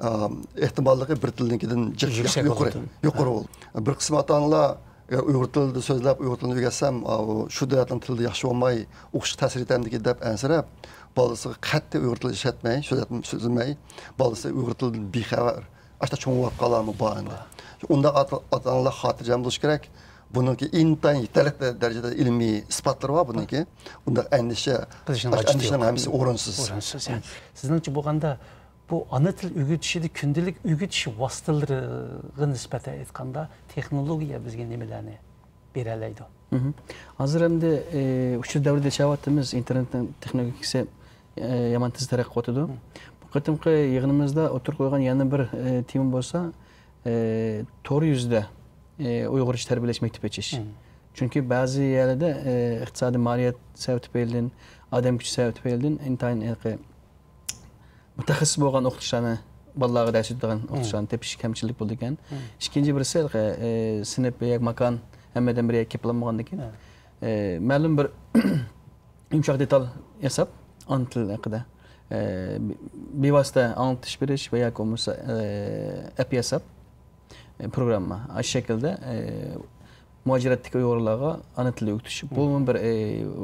ئا، ئېھتىماللىقى بىر تىلنىڭكىدىن جىق يۇقىرى، يۇقىرى بولىدۇ. بىر قىسىم ئاتا-ئانىلار، «يا، ئۇيغۇر تىلىدا سۆزلەپ، ئۇيغۇر تىلىنى ئۆگەتسەم، ئا، ئۇ شۇ دۆلەتنىڭ تىلىدا ياخشى بولماي، ئوقۇشقا تەسىر يېتەمدىكىن» دەپ ئەنسىرەپ، بالىسىغا قەتئىي ئۇيغۇر تىلىدا ئىشلەتمەي، سۆزلەپ، سۆزلىمەي، بالىسى ئۇيغۇر تىلىدىن بىخەۋەر، ئاشۇنداق چوڭىيىۋاتقانلارمۇ بار ئەمدى. ئۇنداق ئاتا-، ئاتا-ئانىلار خاتىرجەم بولۇشى كېرەك. بۇنىڭكى ئىنتايىن يېتەرلىك دەرىجىدە ئىلمىي ئىسپاتلىرى بار بۇنىڭكى. ئۇنداق ئەندىشە، قىلىشنىڭ ھاجىتى يوق. ئەندىشىنىڭ ھەممىسى ئورۇنسىز. ئورۇنسىز، يا. سىزنىڭچە بولغاندا، بۇ ئانا تىل ئۆگىتىشىدە كۈندىلىك ئۆگىتىش ۋاسىتىلىرىغا نىسبەتەن ئېيتقاندا، تېخنولوگىيە بىزگە نېمىلەرنى بېرەلەيدۇ؟ مھم. ھازىر ئەمدى، ئە، ئۇچۇر دەۋرىدە ياشاۋاتىمىز، ئىنتېرنېتنىڭ تېخنولوگىيىسى، ئە، يامان تېز تەرەققىي قىلىۋاتىدۇ. بۇ قېتىمقى يىغىنىمىزدا ئوتتۇرىغا قويغان يەنە بىر، ئە، تېما بولسا، ئە، تور يۈزىدە، ئە، ئۇيغۇرچە تەربىيەلەش مەكتىپى ئېچىش. چۈنكى بەزى يەرلەردە، ئە، ئىقتىسادىي مالىيەت سەۋەبى تۈپەيلىدىن، ئادەم كۈچى سەۋەبى تۈپەيلىدىن ئىنتايىن ھېلىقى مۇتەخەسسىس بولغان ئوقۇتقۇچىلارنى، بالىلارغا دەرس ئۆتىدىغان ئوقۇتقۇچىلارنى تېپىش كەمچىلىك بولىدىكەن. ئىككىنچى بىرسى، ھېلىقى، ئە، سىنىپ ياكى ماكان ھەممەيلەن بىر يەرگە كېلىپلانمىغاندىكىن، ئە، مەلۇم بىر يۇمشاق دېتال ياساپ، ئانا تىل ھەققىدە، ئە، بىۋاسىتە ئاڭلىتىش بېرىش ۋە ياكى بولمىسا، ئە، ئەپ ياساپ، ئە، پروگرامما. ئاشۇ شەكىلدە، ئە، مۇھاجىرەتتىكى ئۇيغۇرلارغا ئانا تىلى ئۆگىتىش. بۇمۇ بىر، ئە،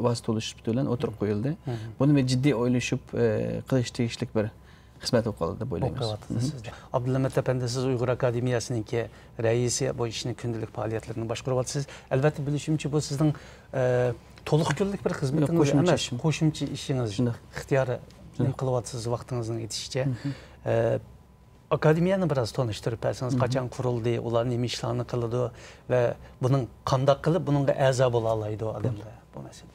ۋاسىتە بولۇش سۈپىتى بىلەن ئوتتۇرىغا قويۇلدى. بۇنى بىر جىددىي ئويلىشىپ، ئە، قىلىش تېگىشلىك بىر خىزمەت بولۇپ قالدى دەپ ئويلايمىز. ئوقۇۋاتىسىز. ئابدۇللىمىت ئەپەندى، سىز ئۇيغۇر ئاكادېمىيەسىنىڭكى رەئىسى، بۇ ئىشنى كۈندىلىك پائالىيەتلىرىنى باشقۇرۇۋاتىسىز. ئەلۋەتتە، بىلىشىمچە، بۇ سىزنىڭ، ئە، تولۇق كۈنلۈك بىر خىزمىتىڭىز ئەمەس، قوشۇمچە ئىشىڭىز. ئىختىيار نېمە قىلىۋاتىسىز، ۋاقتىڭىزنىڭ يېتىشىچە. ئە، ئاكادېمىيەنى بىراز تونۇشتۇرۇپ بەرسىڭىز، قاچان قۇرۇلدى، ئۇلار نېمە ئىشلارنى قىلىدۇ ۋە بۇنىڭ قانداق قىلىپ بۇنىڭغا ئەزا بولالايدۇ ئادەملەر، بۇ مەسىلىدە؟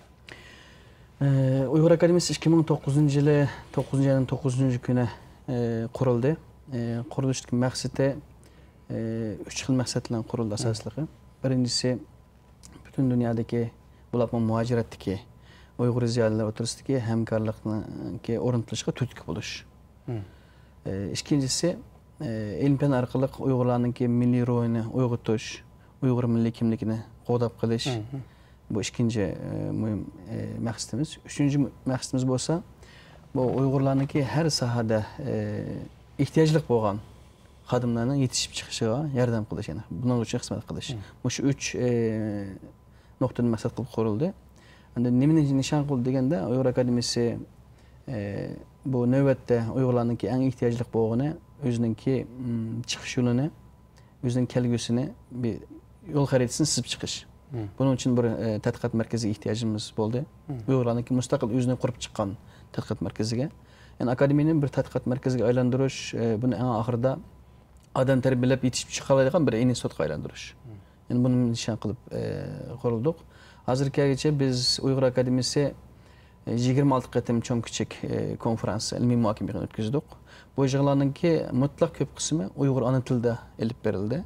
ئە، ئۇيغۇر ئاكادېمىيەسى ئىككى مىڭ توققۇزىنچى يىلى، توققۇزىنچى ئاينىڭ توققۇزىنچى كۈنى، ئە، قۇرۇلدى. ئە، قۇرۇلۇشتىكى مەقسىتى، ئە، ئۈچ خىل مەقسەت بىلەن قۇرۇلدى ئاساسلىقى. بىرىنچىسى، پۈتۈن دۇنيادىكى، بولۇپمۇ مۇھاجىرەتتىكى ئۇيغۇر زىيالىيلىرى ئوتتۇرىسىدىكى ھەمكارلىقنىڭكى ئورنىتىلىشىغا تۈرتكە بولۇش. ئە، ئىككىنچىسى، ئە، ئىلىم-پەن ئارقىلىق ئۇيغۇرلارنىڭكى مىللىي روھىنى ئويغىتىش، ئۇيغۇر مىللىي كىملىكىنى قوغداپ قېلىش. بۇ ئىككىنچى، ئە، مۇھىم، ئە، مەقسىتىمىز. ئۈچىنچى مەقسىتىمىز بولسا، بۇ ئۇيغۇرلارنىڭكى ھەر ساھەدە، ئە، ئېھتىياجلىق بولغان خادىملارنىڭ يېتىشىپ چىقىشىغا ياردەم قىلىش، يەنى بۇنىڭ ئۈچۈن خىزمەت قىلىش. مۇشۇ ئۈچ، ئە، نۇقتىنى مەقسەت قىلىپ قۇرۇلدى. ئەمدى نېمىنى نىشان قىلدى دېگەندە، ئۇيغۇر ئاكادېمىيەسى، ئە، بۇ نۆۋەتتە ئۇيغۇرلارنىڭكى ئەڭ ئېھتىياجلىق بولغىنى ئۆزىنىڭكى، ئىم، چىقىش يولىنى، ئۆزىنىڭ كەلگۈسىنى، بىر يول خەرىتىسىنى سىزىپ چىقىش. بۇنىڭ ئۈچۈن بىر، ئە، تەتقىقات مەركىزىگە ئېھتىياجىمىز بولدى. ئۇيغۇرلارنىڭكى مۇستەقىل ئۆزىنى قۇرۇپ چىققان تەتقىقات مەركىزىگە. يەنى ئاكادېمىيەنى بىر تەتقىقات مەركىزىگە ئايلاندۇرۇش، ئە، بۇنى ئەڭ ئاخىرىدا ئادەم تەربىيەلەپ يېتىشىپ چىقالايدىغان بىر ئىنستىتۇتقا ئايلاندۇرۇش. يەنى بۇنى نىشان قىلىپ، ئە، قۇرۇلدۇق. ھازىرغىچە بىز ئۇيغۇر ئاكادېمىيەسى، ئە، يىگىرمە ئالتە قېتىم چوڭ كىچىك، ئە، كونفرانس، ئىلمىي مۇھاكىمە يىغىنى ئۆتكۈزدۇق. بۇ يىغىنلارنىڭكى مۇتلەق كۆپ قىسمى ئۇيغۇر ئانا تىلىدا ئېلىپ بېرىلدى.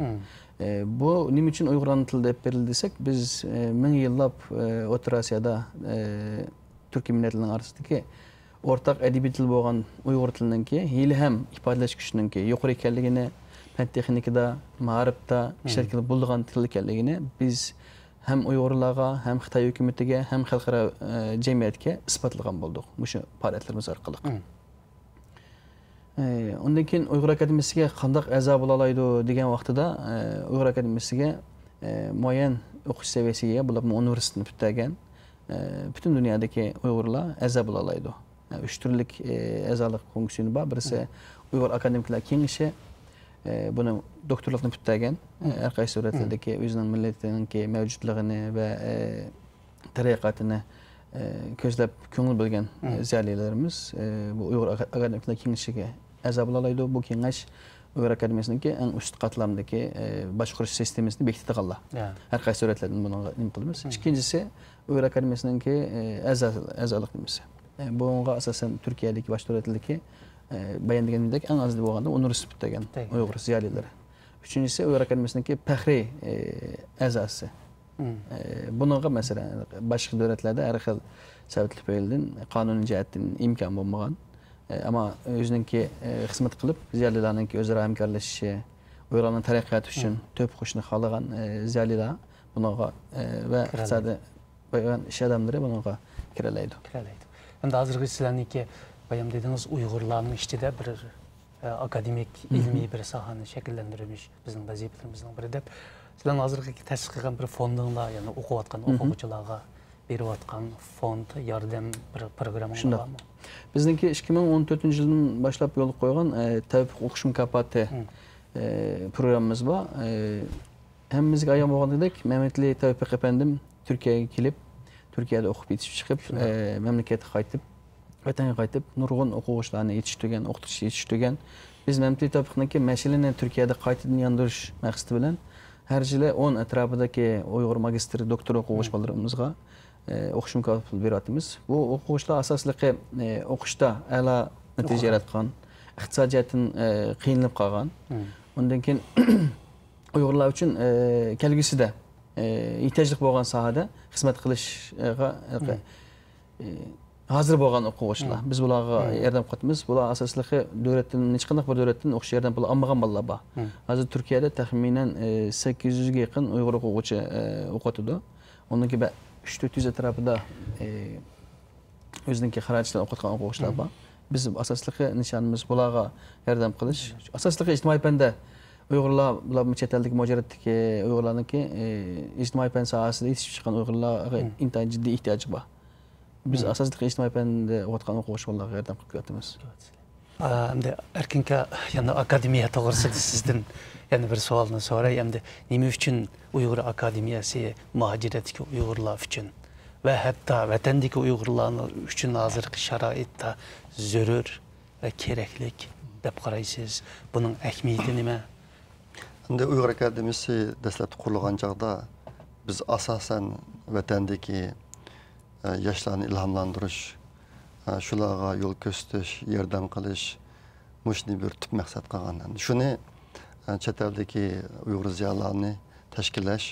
ئە، بۇ نېمە ئۈچۈن ئۇيغۇر ئانا تىلىدا ئېلىپ بېرىلدى دېسەك، بىز، ئە، مىڭ يىللاپ، ئە، ئوتتۇرا ئاسىيادا، ئە، تۈركىي مىللەتلەرنىڭ ئارىسىدىكى ئورتاق ئەدەبىي تىل بولغان ئۇيغۇر تىلىنىڭكى ھېلىھەم ئىپادىلەش كۈچىنىڭكى يۇقىرى ئىكەنلىكىنى، پەن تېخنىكىدا، مائارىپتا ئىشلەتكىلى بولىدىغان تىل ئىكەنلىكىنى بىز ھەم ئۇيغۇرلارغا، ھەم خىتاي ھۆكۈمىتىگە، ھەم خەلقئارا، ئە، جەمئىيەتكە ئىسپاتلىغان بولدۇق مۇشۇ پائالىيەتلىرىمىز ئارقىلىق. ئە، ئۇندىن كېيىن ئۇيغۇر ئاكادېمىيەسىگە قانداق ئەزا بولالايدۇ دېگەن ۋاقتىدا، ئە، ئۇيغۇر ئاكادېمىيەسىگە، ئە، مۇئەييەن ئوقۇش سەۋىيەسىگە ئىگە، بولۇپمۇ ئۇنىۋېرسىتېتنى پۈتتۈرگەن، ئە، پۈتۈن دۇنيادىكى ئۇيغۇرلار ئەزا بولالايدۇ. ئە، ئۈچ تۈرلۈك، ئە، ئەزالىق فۇنكسىيونى بار. بىرسى ئۇيغۇر ئاكادېمىكلار كېڭىشى، ئە، بۇنى دوكتورلۇقنى پۈتتۈرگەن، ئە، ھەر قايسى دۆلەتلەردىكى ئۆزىنىڭ مىللىتىنىڭكى مەۋجۇتلۇقىنى ۋە، ئە، تەرەققىياتىنى، ئە، كۆزلەپ كۆڭۈل بۆلگەن، ئە، زىيالىيلىرىمىز، ئە، بۇ ئۇيغۇر ئاكا-، ئاكادېمىكلار كېڭىشىگە ئەزا بولالايدۇ. بۇ كېڭەش ئۇيغۇر ئاكادېمىيەسىنىڭكى ئەڭ ئۈست قاتلامدىكى، ئە، باشقۇرۇش سىستېمىسىنى بېكىتىدىغانلار. ھەر قايسى دۆلەتلەردىن بۇنىڭغا نېمە قىلىمىز. ئىككىنچىسى، ئۇيغۇر ئاكادېمىيەسىنىڭكى، ئە، ئەزا-، ئەزالىق نېمىسى. ئە، بۇنىڭغا ئاساسەن تۈركىيەدىكى باش دۆلەتلىكى، ئە، بايان دېگىنىمدەك ئەڭ ئاز بولغاندا ئۇنىۋېرسىتېت پۈتتۈرگەن ئۇيغۇر زىيالىيلىرى. ئۈچىنچىسى، ئۇيغۇر ئاكادېمىيەسىنىڭكى پەخرىي، ئە، ئەزاسى. ئە، بۇنىڭغا، مەسىلەن، باشقا دۆلەتلەردە ھەر خىل سەۋەب تۈپەيلىدىن قانۇنىي جەھەتتىن ئىمكان بولمىغان، ئە، ئەمما ئۆزىنىڭكى، ئە، خىزمەت قىلىپ، زىيالىيلارنىڭكى ئۆزئارا ھەمكارلىشىشى، ئۇيغۇرلارنىڭ تەرەققىياتى ئۈچۈن تۆھپە قوشۇشنى خالىغان، ئە، زىيالىيلار بۇنىڭغا، ئە، ۋە ئىقتىسادىي بايان ئىش ئادەملىرى بۇنىڭغا كىرەلەيدۇ. كىرەلەيدۇ. ئەمدى ھازىرقى سىلەرنىڭكى بايام دېدىڭىز، ئۇيغۇرلارنىڭ ئىچىدە بىر، ئە، ئاكادېمىك، ئىلمىي بىر ساھەنى شەكىللەندۈرۈش بىزنىڭ ۋەزىپىلىرىمىزنىڭ بىرى دەپ، سىلەرنىڭ ھازىرقى تەسىس قىلغان بىر فوندىڭلار، يەنى ئوقۇۋاتقان ئوقۇغۇچىلارغا بېرىۋاتقان فوند ياردەم بىر پروگراممىڭلار بارمۇ؟ بىزنىڭكى ئىككى مىڭ ئون تۆتىنچى يىلدىن باشلاپ يولغا قويغان، ئە، تەۋپىق ئوقۇش مۇكاپاتى، ئە، پروگراممىمىز بار. ئە، ھەممىمىزگە ئايان بولغاندەك، مەمتىلى تەۋپىق ئەپەندىم تۈركىيەگە كېلىپ، تۈركىيەدە ئوقۇپ يېتىشىپ چىقىپ، ئە، مەملىكەتكە قايتىپ، ۋەتەنگە قايتىپ، نۇرغۇن ئوقۇغۇچىلارنى يېتىشتۈرگەن، ئوقۇتۇش يېتىشتۈرگەن. بىز مەمتىلى تەۋپىقنىڭكى مەشئىلىنى تۈركىيەدە قايتىدىن ياندۇرۇش مەقسىتى بىلەن ھەر يىلى ئون ئەتراپىدىكى ئۇيغۇر ماگىستىر، دوكتور ئوقۇغۇچى بالىلىرىمىزغا، ئە، ئوقۇش مۇكاپاتى بېرىۋاتىمىز. بۇ ئوقۇغۇچىلار ئاساسلىقى، ئە، ئوقۇشتا ئەلا نەتىجە ياراتقان، ئىقتىسادىي جەھەتتىن، ئە، قىينىلىپ قالغان. ئۇندىن كېيىن ئۇيغۇرلار ئۈچۈن، ئە، كەلگۈسىدە، ئە، ئېھتىياجلىق بولغان ساھەدە خىزمەت قىلىشقا، ئە، ھازىر بولغان ئوقۇغۇچىلار. بىز بۇلارغا ياردەم قىلىۋاتىمىز. بۇلار ئاساسلىقى دۆلەتتىن، ھېچقانداق بىر دۆلەتتىن ئوقۇش ياردەم پۇلى ئالمىغان بالىلار بار. ھازىر تۈركىيەدە تەخمىنەن، ئە، سەككىز يۈزگە يېقىن ئۇيغۇر ئوقۇغۇچى، ئە، ئوقۇۋاتىدۇ. ئۇنىڭكى بە-، ئۈچ تۆت يۈز ئەتراپىدا، ئە، ئۆزىنىڭكى خىراجىتىدىن ئوقۇۋاتقان ئوقۇغۇچىلار بار. بىز ئاساسلىقى نىشانىمىز بۇلارغا ياردەم قىلىش. ئاساسلىقى ئىجتىمائىي پەندە ئۇيغۇرلار، بۇلار چەت ئەلدىكى مۇھاجىرەتتىكى ئۇيغۇرلارنىڭكى، ئە، ئىجتىمائىي پەن ساھەسىدە يېتىشىپ چىققان ئۇيغۇرلارغا ئىنتايىن جىددىي ئېھتىياجى بار. بىز ئاساسلىقى ئىجتىمائىي پەندە ئوقۇۋاتقان ئوقۇغۇچى بالىلارغا ياردەم قىلىپ كېلىۋاتىمىز. ئا، ئەمدى ئەركىن ئاكا، يەنە ئاكادېمىيە توغرىسىدا سىزدىن يەنە بىر سوئالنى سوراي. ئەمدى نېمە ئۈچۈن ئۇيغۇر ئاكادېمىيەسى مۇھاجىرەتتىكى ئۇيغۇرلار ئۈچۈن ۋە ھەتتا ۋەتەندىكى ئۇيغۇرلار ئۈچۈن ھازىرقى شارائىتتا زۆرۈر ۋە كېرەكلىك دەپ قارايسىز؟ بۇنىڭ ئەھمىيىتى نېمە؟ ئەمدى ئۇيغۇر ئاكادېمىيەسى دەسلەپتە قۇرۇلغان چاغدا بىز ئاساسەن ۋەتەندىكى، ئە، ياشلارنى ئىلھاملاندۇرۇش، ئە، شۇلارغا يول كۆرسىتىش، ياردەم قىلىش، مۇشۇنى بىر تۈپ مەقسەت قىلغان. ئەمدى شۇنى، ئە، چەت ئەلدىكى ئۇيغۇر زىيالىيلارنى تەشكىللەش،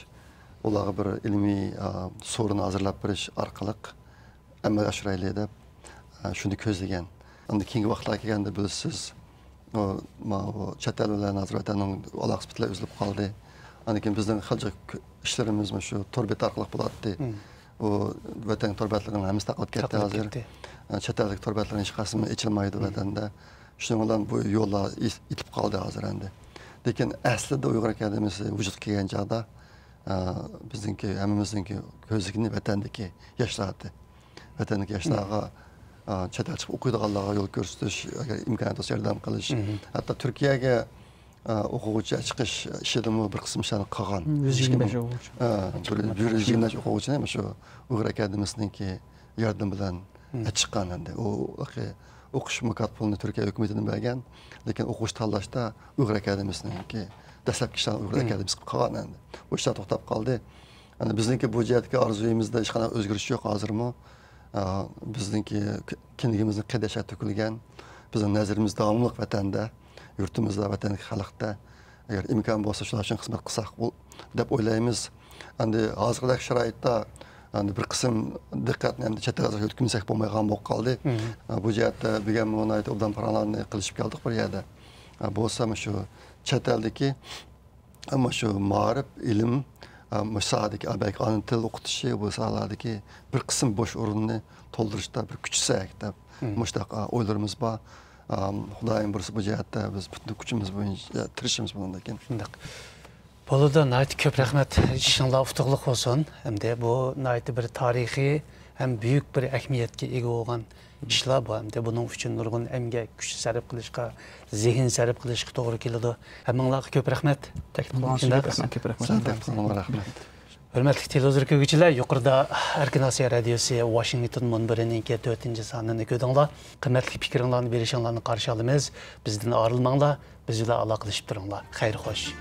ئۇلارغا بىر ئىلمىي، ئە، سورۇن ھازىرلاپ بېرىش ئارقىلىق ئەمەلگە ئاشۇرايلى دەپ، ئە، شۇنى كۆزلىگەن. ئەمدى كېيىنكى ۋاقىتلار كەلگەندە بىلىسىز، ئۇ، ماۋۇ چەت ئەل بىلەن ھازىر ۋەتەننىڭ ئالاقىسى پۈتۈنلەي ئۈزۈلۈپ قالدى. ئاندىن كېيىن بىزنىڭ خىلجا ئىشلىرىمىز مۇشۇ تور بېتى ئارقىلىق بولاتتى. ئۇ ۋەتەننىڭ تور بەتلىرىنىڭ ھەممىسى تاقىلىپ كەتتى ھازىر. ئە، چەت ئەلدىكى تور بەتلەرنىڭ ھېچقايسىمۇ ئېچىلمايدۇ ۋەتەندە. شۇنىڭ بىلەن بۇ يوللار ئىس-، ئېتىلىپ قالدى ھازىر ئەمدى. لېكىن ئەسلىدە ئۇيغۇر ئاكادېمىيەسى ۋۇجۇدقا كەلگەن چاغدا، ئە، بىزنىڭكى، ھەممىمىزنىڭكى كۆزلىكىنى ۋەتەندىكى ياشلار ئەتتى. ۋەتەندىكى ياشلارغا، ئا، چەت ئەل چىقىپ ئوقۇيدىغانلارغا يول كۆرسىتىش، ئەگەر ئىمكانىيەت بولسا ياردەم قىلىش. ھەتتا تۈركىيەگە، ئا، ئوقۇغۇچى چىقىش ئىشىدىمۇ بىر قىسىم ئىشلارنى قىلغان. يۈز يىگىرمە بەش ئوقۇغۇچى. ئا، بىر، بىر يۈز يىگىرمە بەش ئوقۇغۇچىنى مۇشۇ ئۇيغۇر ئاكادېمىيەسىنىڭكى ياردىمى بىلەن چىققان ئەمدى. ئۇ، ئوقۇش مۇكاپات پۇلىنى تۈركىيە ھۆكۈمىتىدىن بەرگەن، لېكىن ئوقۇغۇچى تاللاشتا ئۇيغۇر ئاكادېمىيەسىنىڭكى دەسلەپكى ئىشلارنى ئۇيغۇر ئاكادېمىيەسى قىلىپ قالغان ئەمدى. بۇ ئىشلار توختاپ قالدى. ئەنە بىزنىڭكى بۇ جەھەتتىكى ئارزۇيىمىزدا ھېچقانداق ئۆزگىرىش يوق ھازىرمۇ. ئا، بىزنىڭكى ك-، كىندىكىمىزنىڭ قېنى ياشقا تۆكۈلگەن، بىزنىڭ نەزىرىمىز داۋاملىق ۋەتەندە، يۇرتىمىزدا، ۋەتەندىكى خەلقتە. ئەگەر ئىمكان بولسا شۇلار ئۈچۈن خىزمەت قىلساق بول-، دەپ ئويلايمىز. ئەمدى ھازىرقىدەك شارائىتتا، ئەمدى بىر قىسىم دىققەتنى ئەمدى چەت ئەلگە يۆتكىمىسەك بولمايدىغان بولۇپ قالدى. ئا، بۇ جەھەتتە بۈگۈنمۇ ناھايىتى ئوبدان پاراڭلارنى قىلىشىپ كەلدۇق بىر يەردە. ئا، بولسا مۇشۇ چەت ئەلدىكى ئەمما شۇ مائارىپ، ئىلىم، ئە، مۇشۇ ساھەدىكى، ئە، بەلكى ئانا تىل ئوقۇتۇشى، بۇ ساھەلەردىكى بىر قىسىم بوش ئورۇننى تولدۇرۇشتا بىر كۈچىسەك دەپ، مۇشۇنداق، ئە، ئويلىرىمىز بار. ئە، خۇدايىم بۇيرۇسا بۇ جەھەتتە بىز پۈتۈن كۈچىمىز بويىچە تىرىشىمىز بۇنىڭدىن كېيىن. شۇنداق. بولىدۇ، ناھايىتى كۆپ رەھمەت. ئىشىڭلار ئۇتۇقلۇق بولسۇن. ئەمدى بۇ ناھايىتى بىر تارىخىي ھەم بۈيۈك بىر ئەھمىيەتكە ئىگە بولغان ئىشلار بۇ. ئەمدى بۇنىڭ ئۈچۈن نۇرغۇن ئەمگەك، كۈچ سەرپ قىلىشقا، زېھىن سەرپ قىلىشقا توغرا كېلىدۇ. ھەممىڭلارغا كۆپ رەھمەت. تەكلىپ قىلغانلارغا كۆپ رەھمەت. كۆپ رەھمەت. سىزگە كۆپ رەھمەت. ھۆرمەتلىك تېلېۋىزور كۆرگۈچىلەر، يۇقىرىدا ئەركىن ئاسىيا رادىيوسى ۋاشىنگتون مۇنبىرىنىڭكى تۆتىنچى سانىنى كۆردۈڭلار. قىممەتلىك پىكرىڭلارنى بېرىشىڭلارنى قارشى ئالىمىز. بىزدىن ئايرىلماڭلار، بىز بىلەن ئالاقىلىشىپ تۇرۇڭلار. خەير خوش.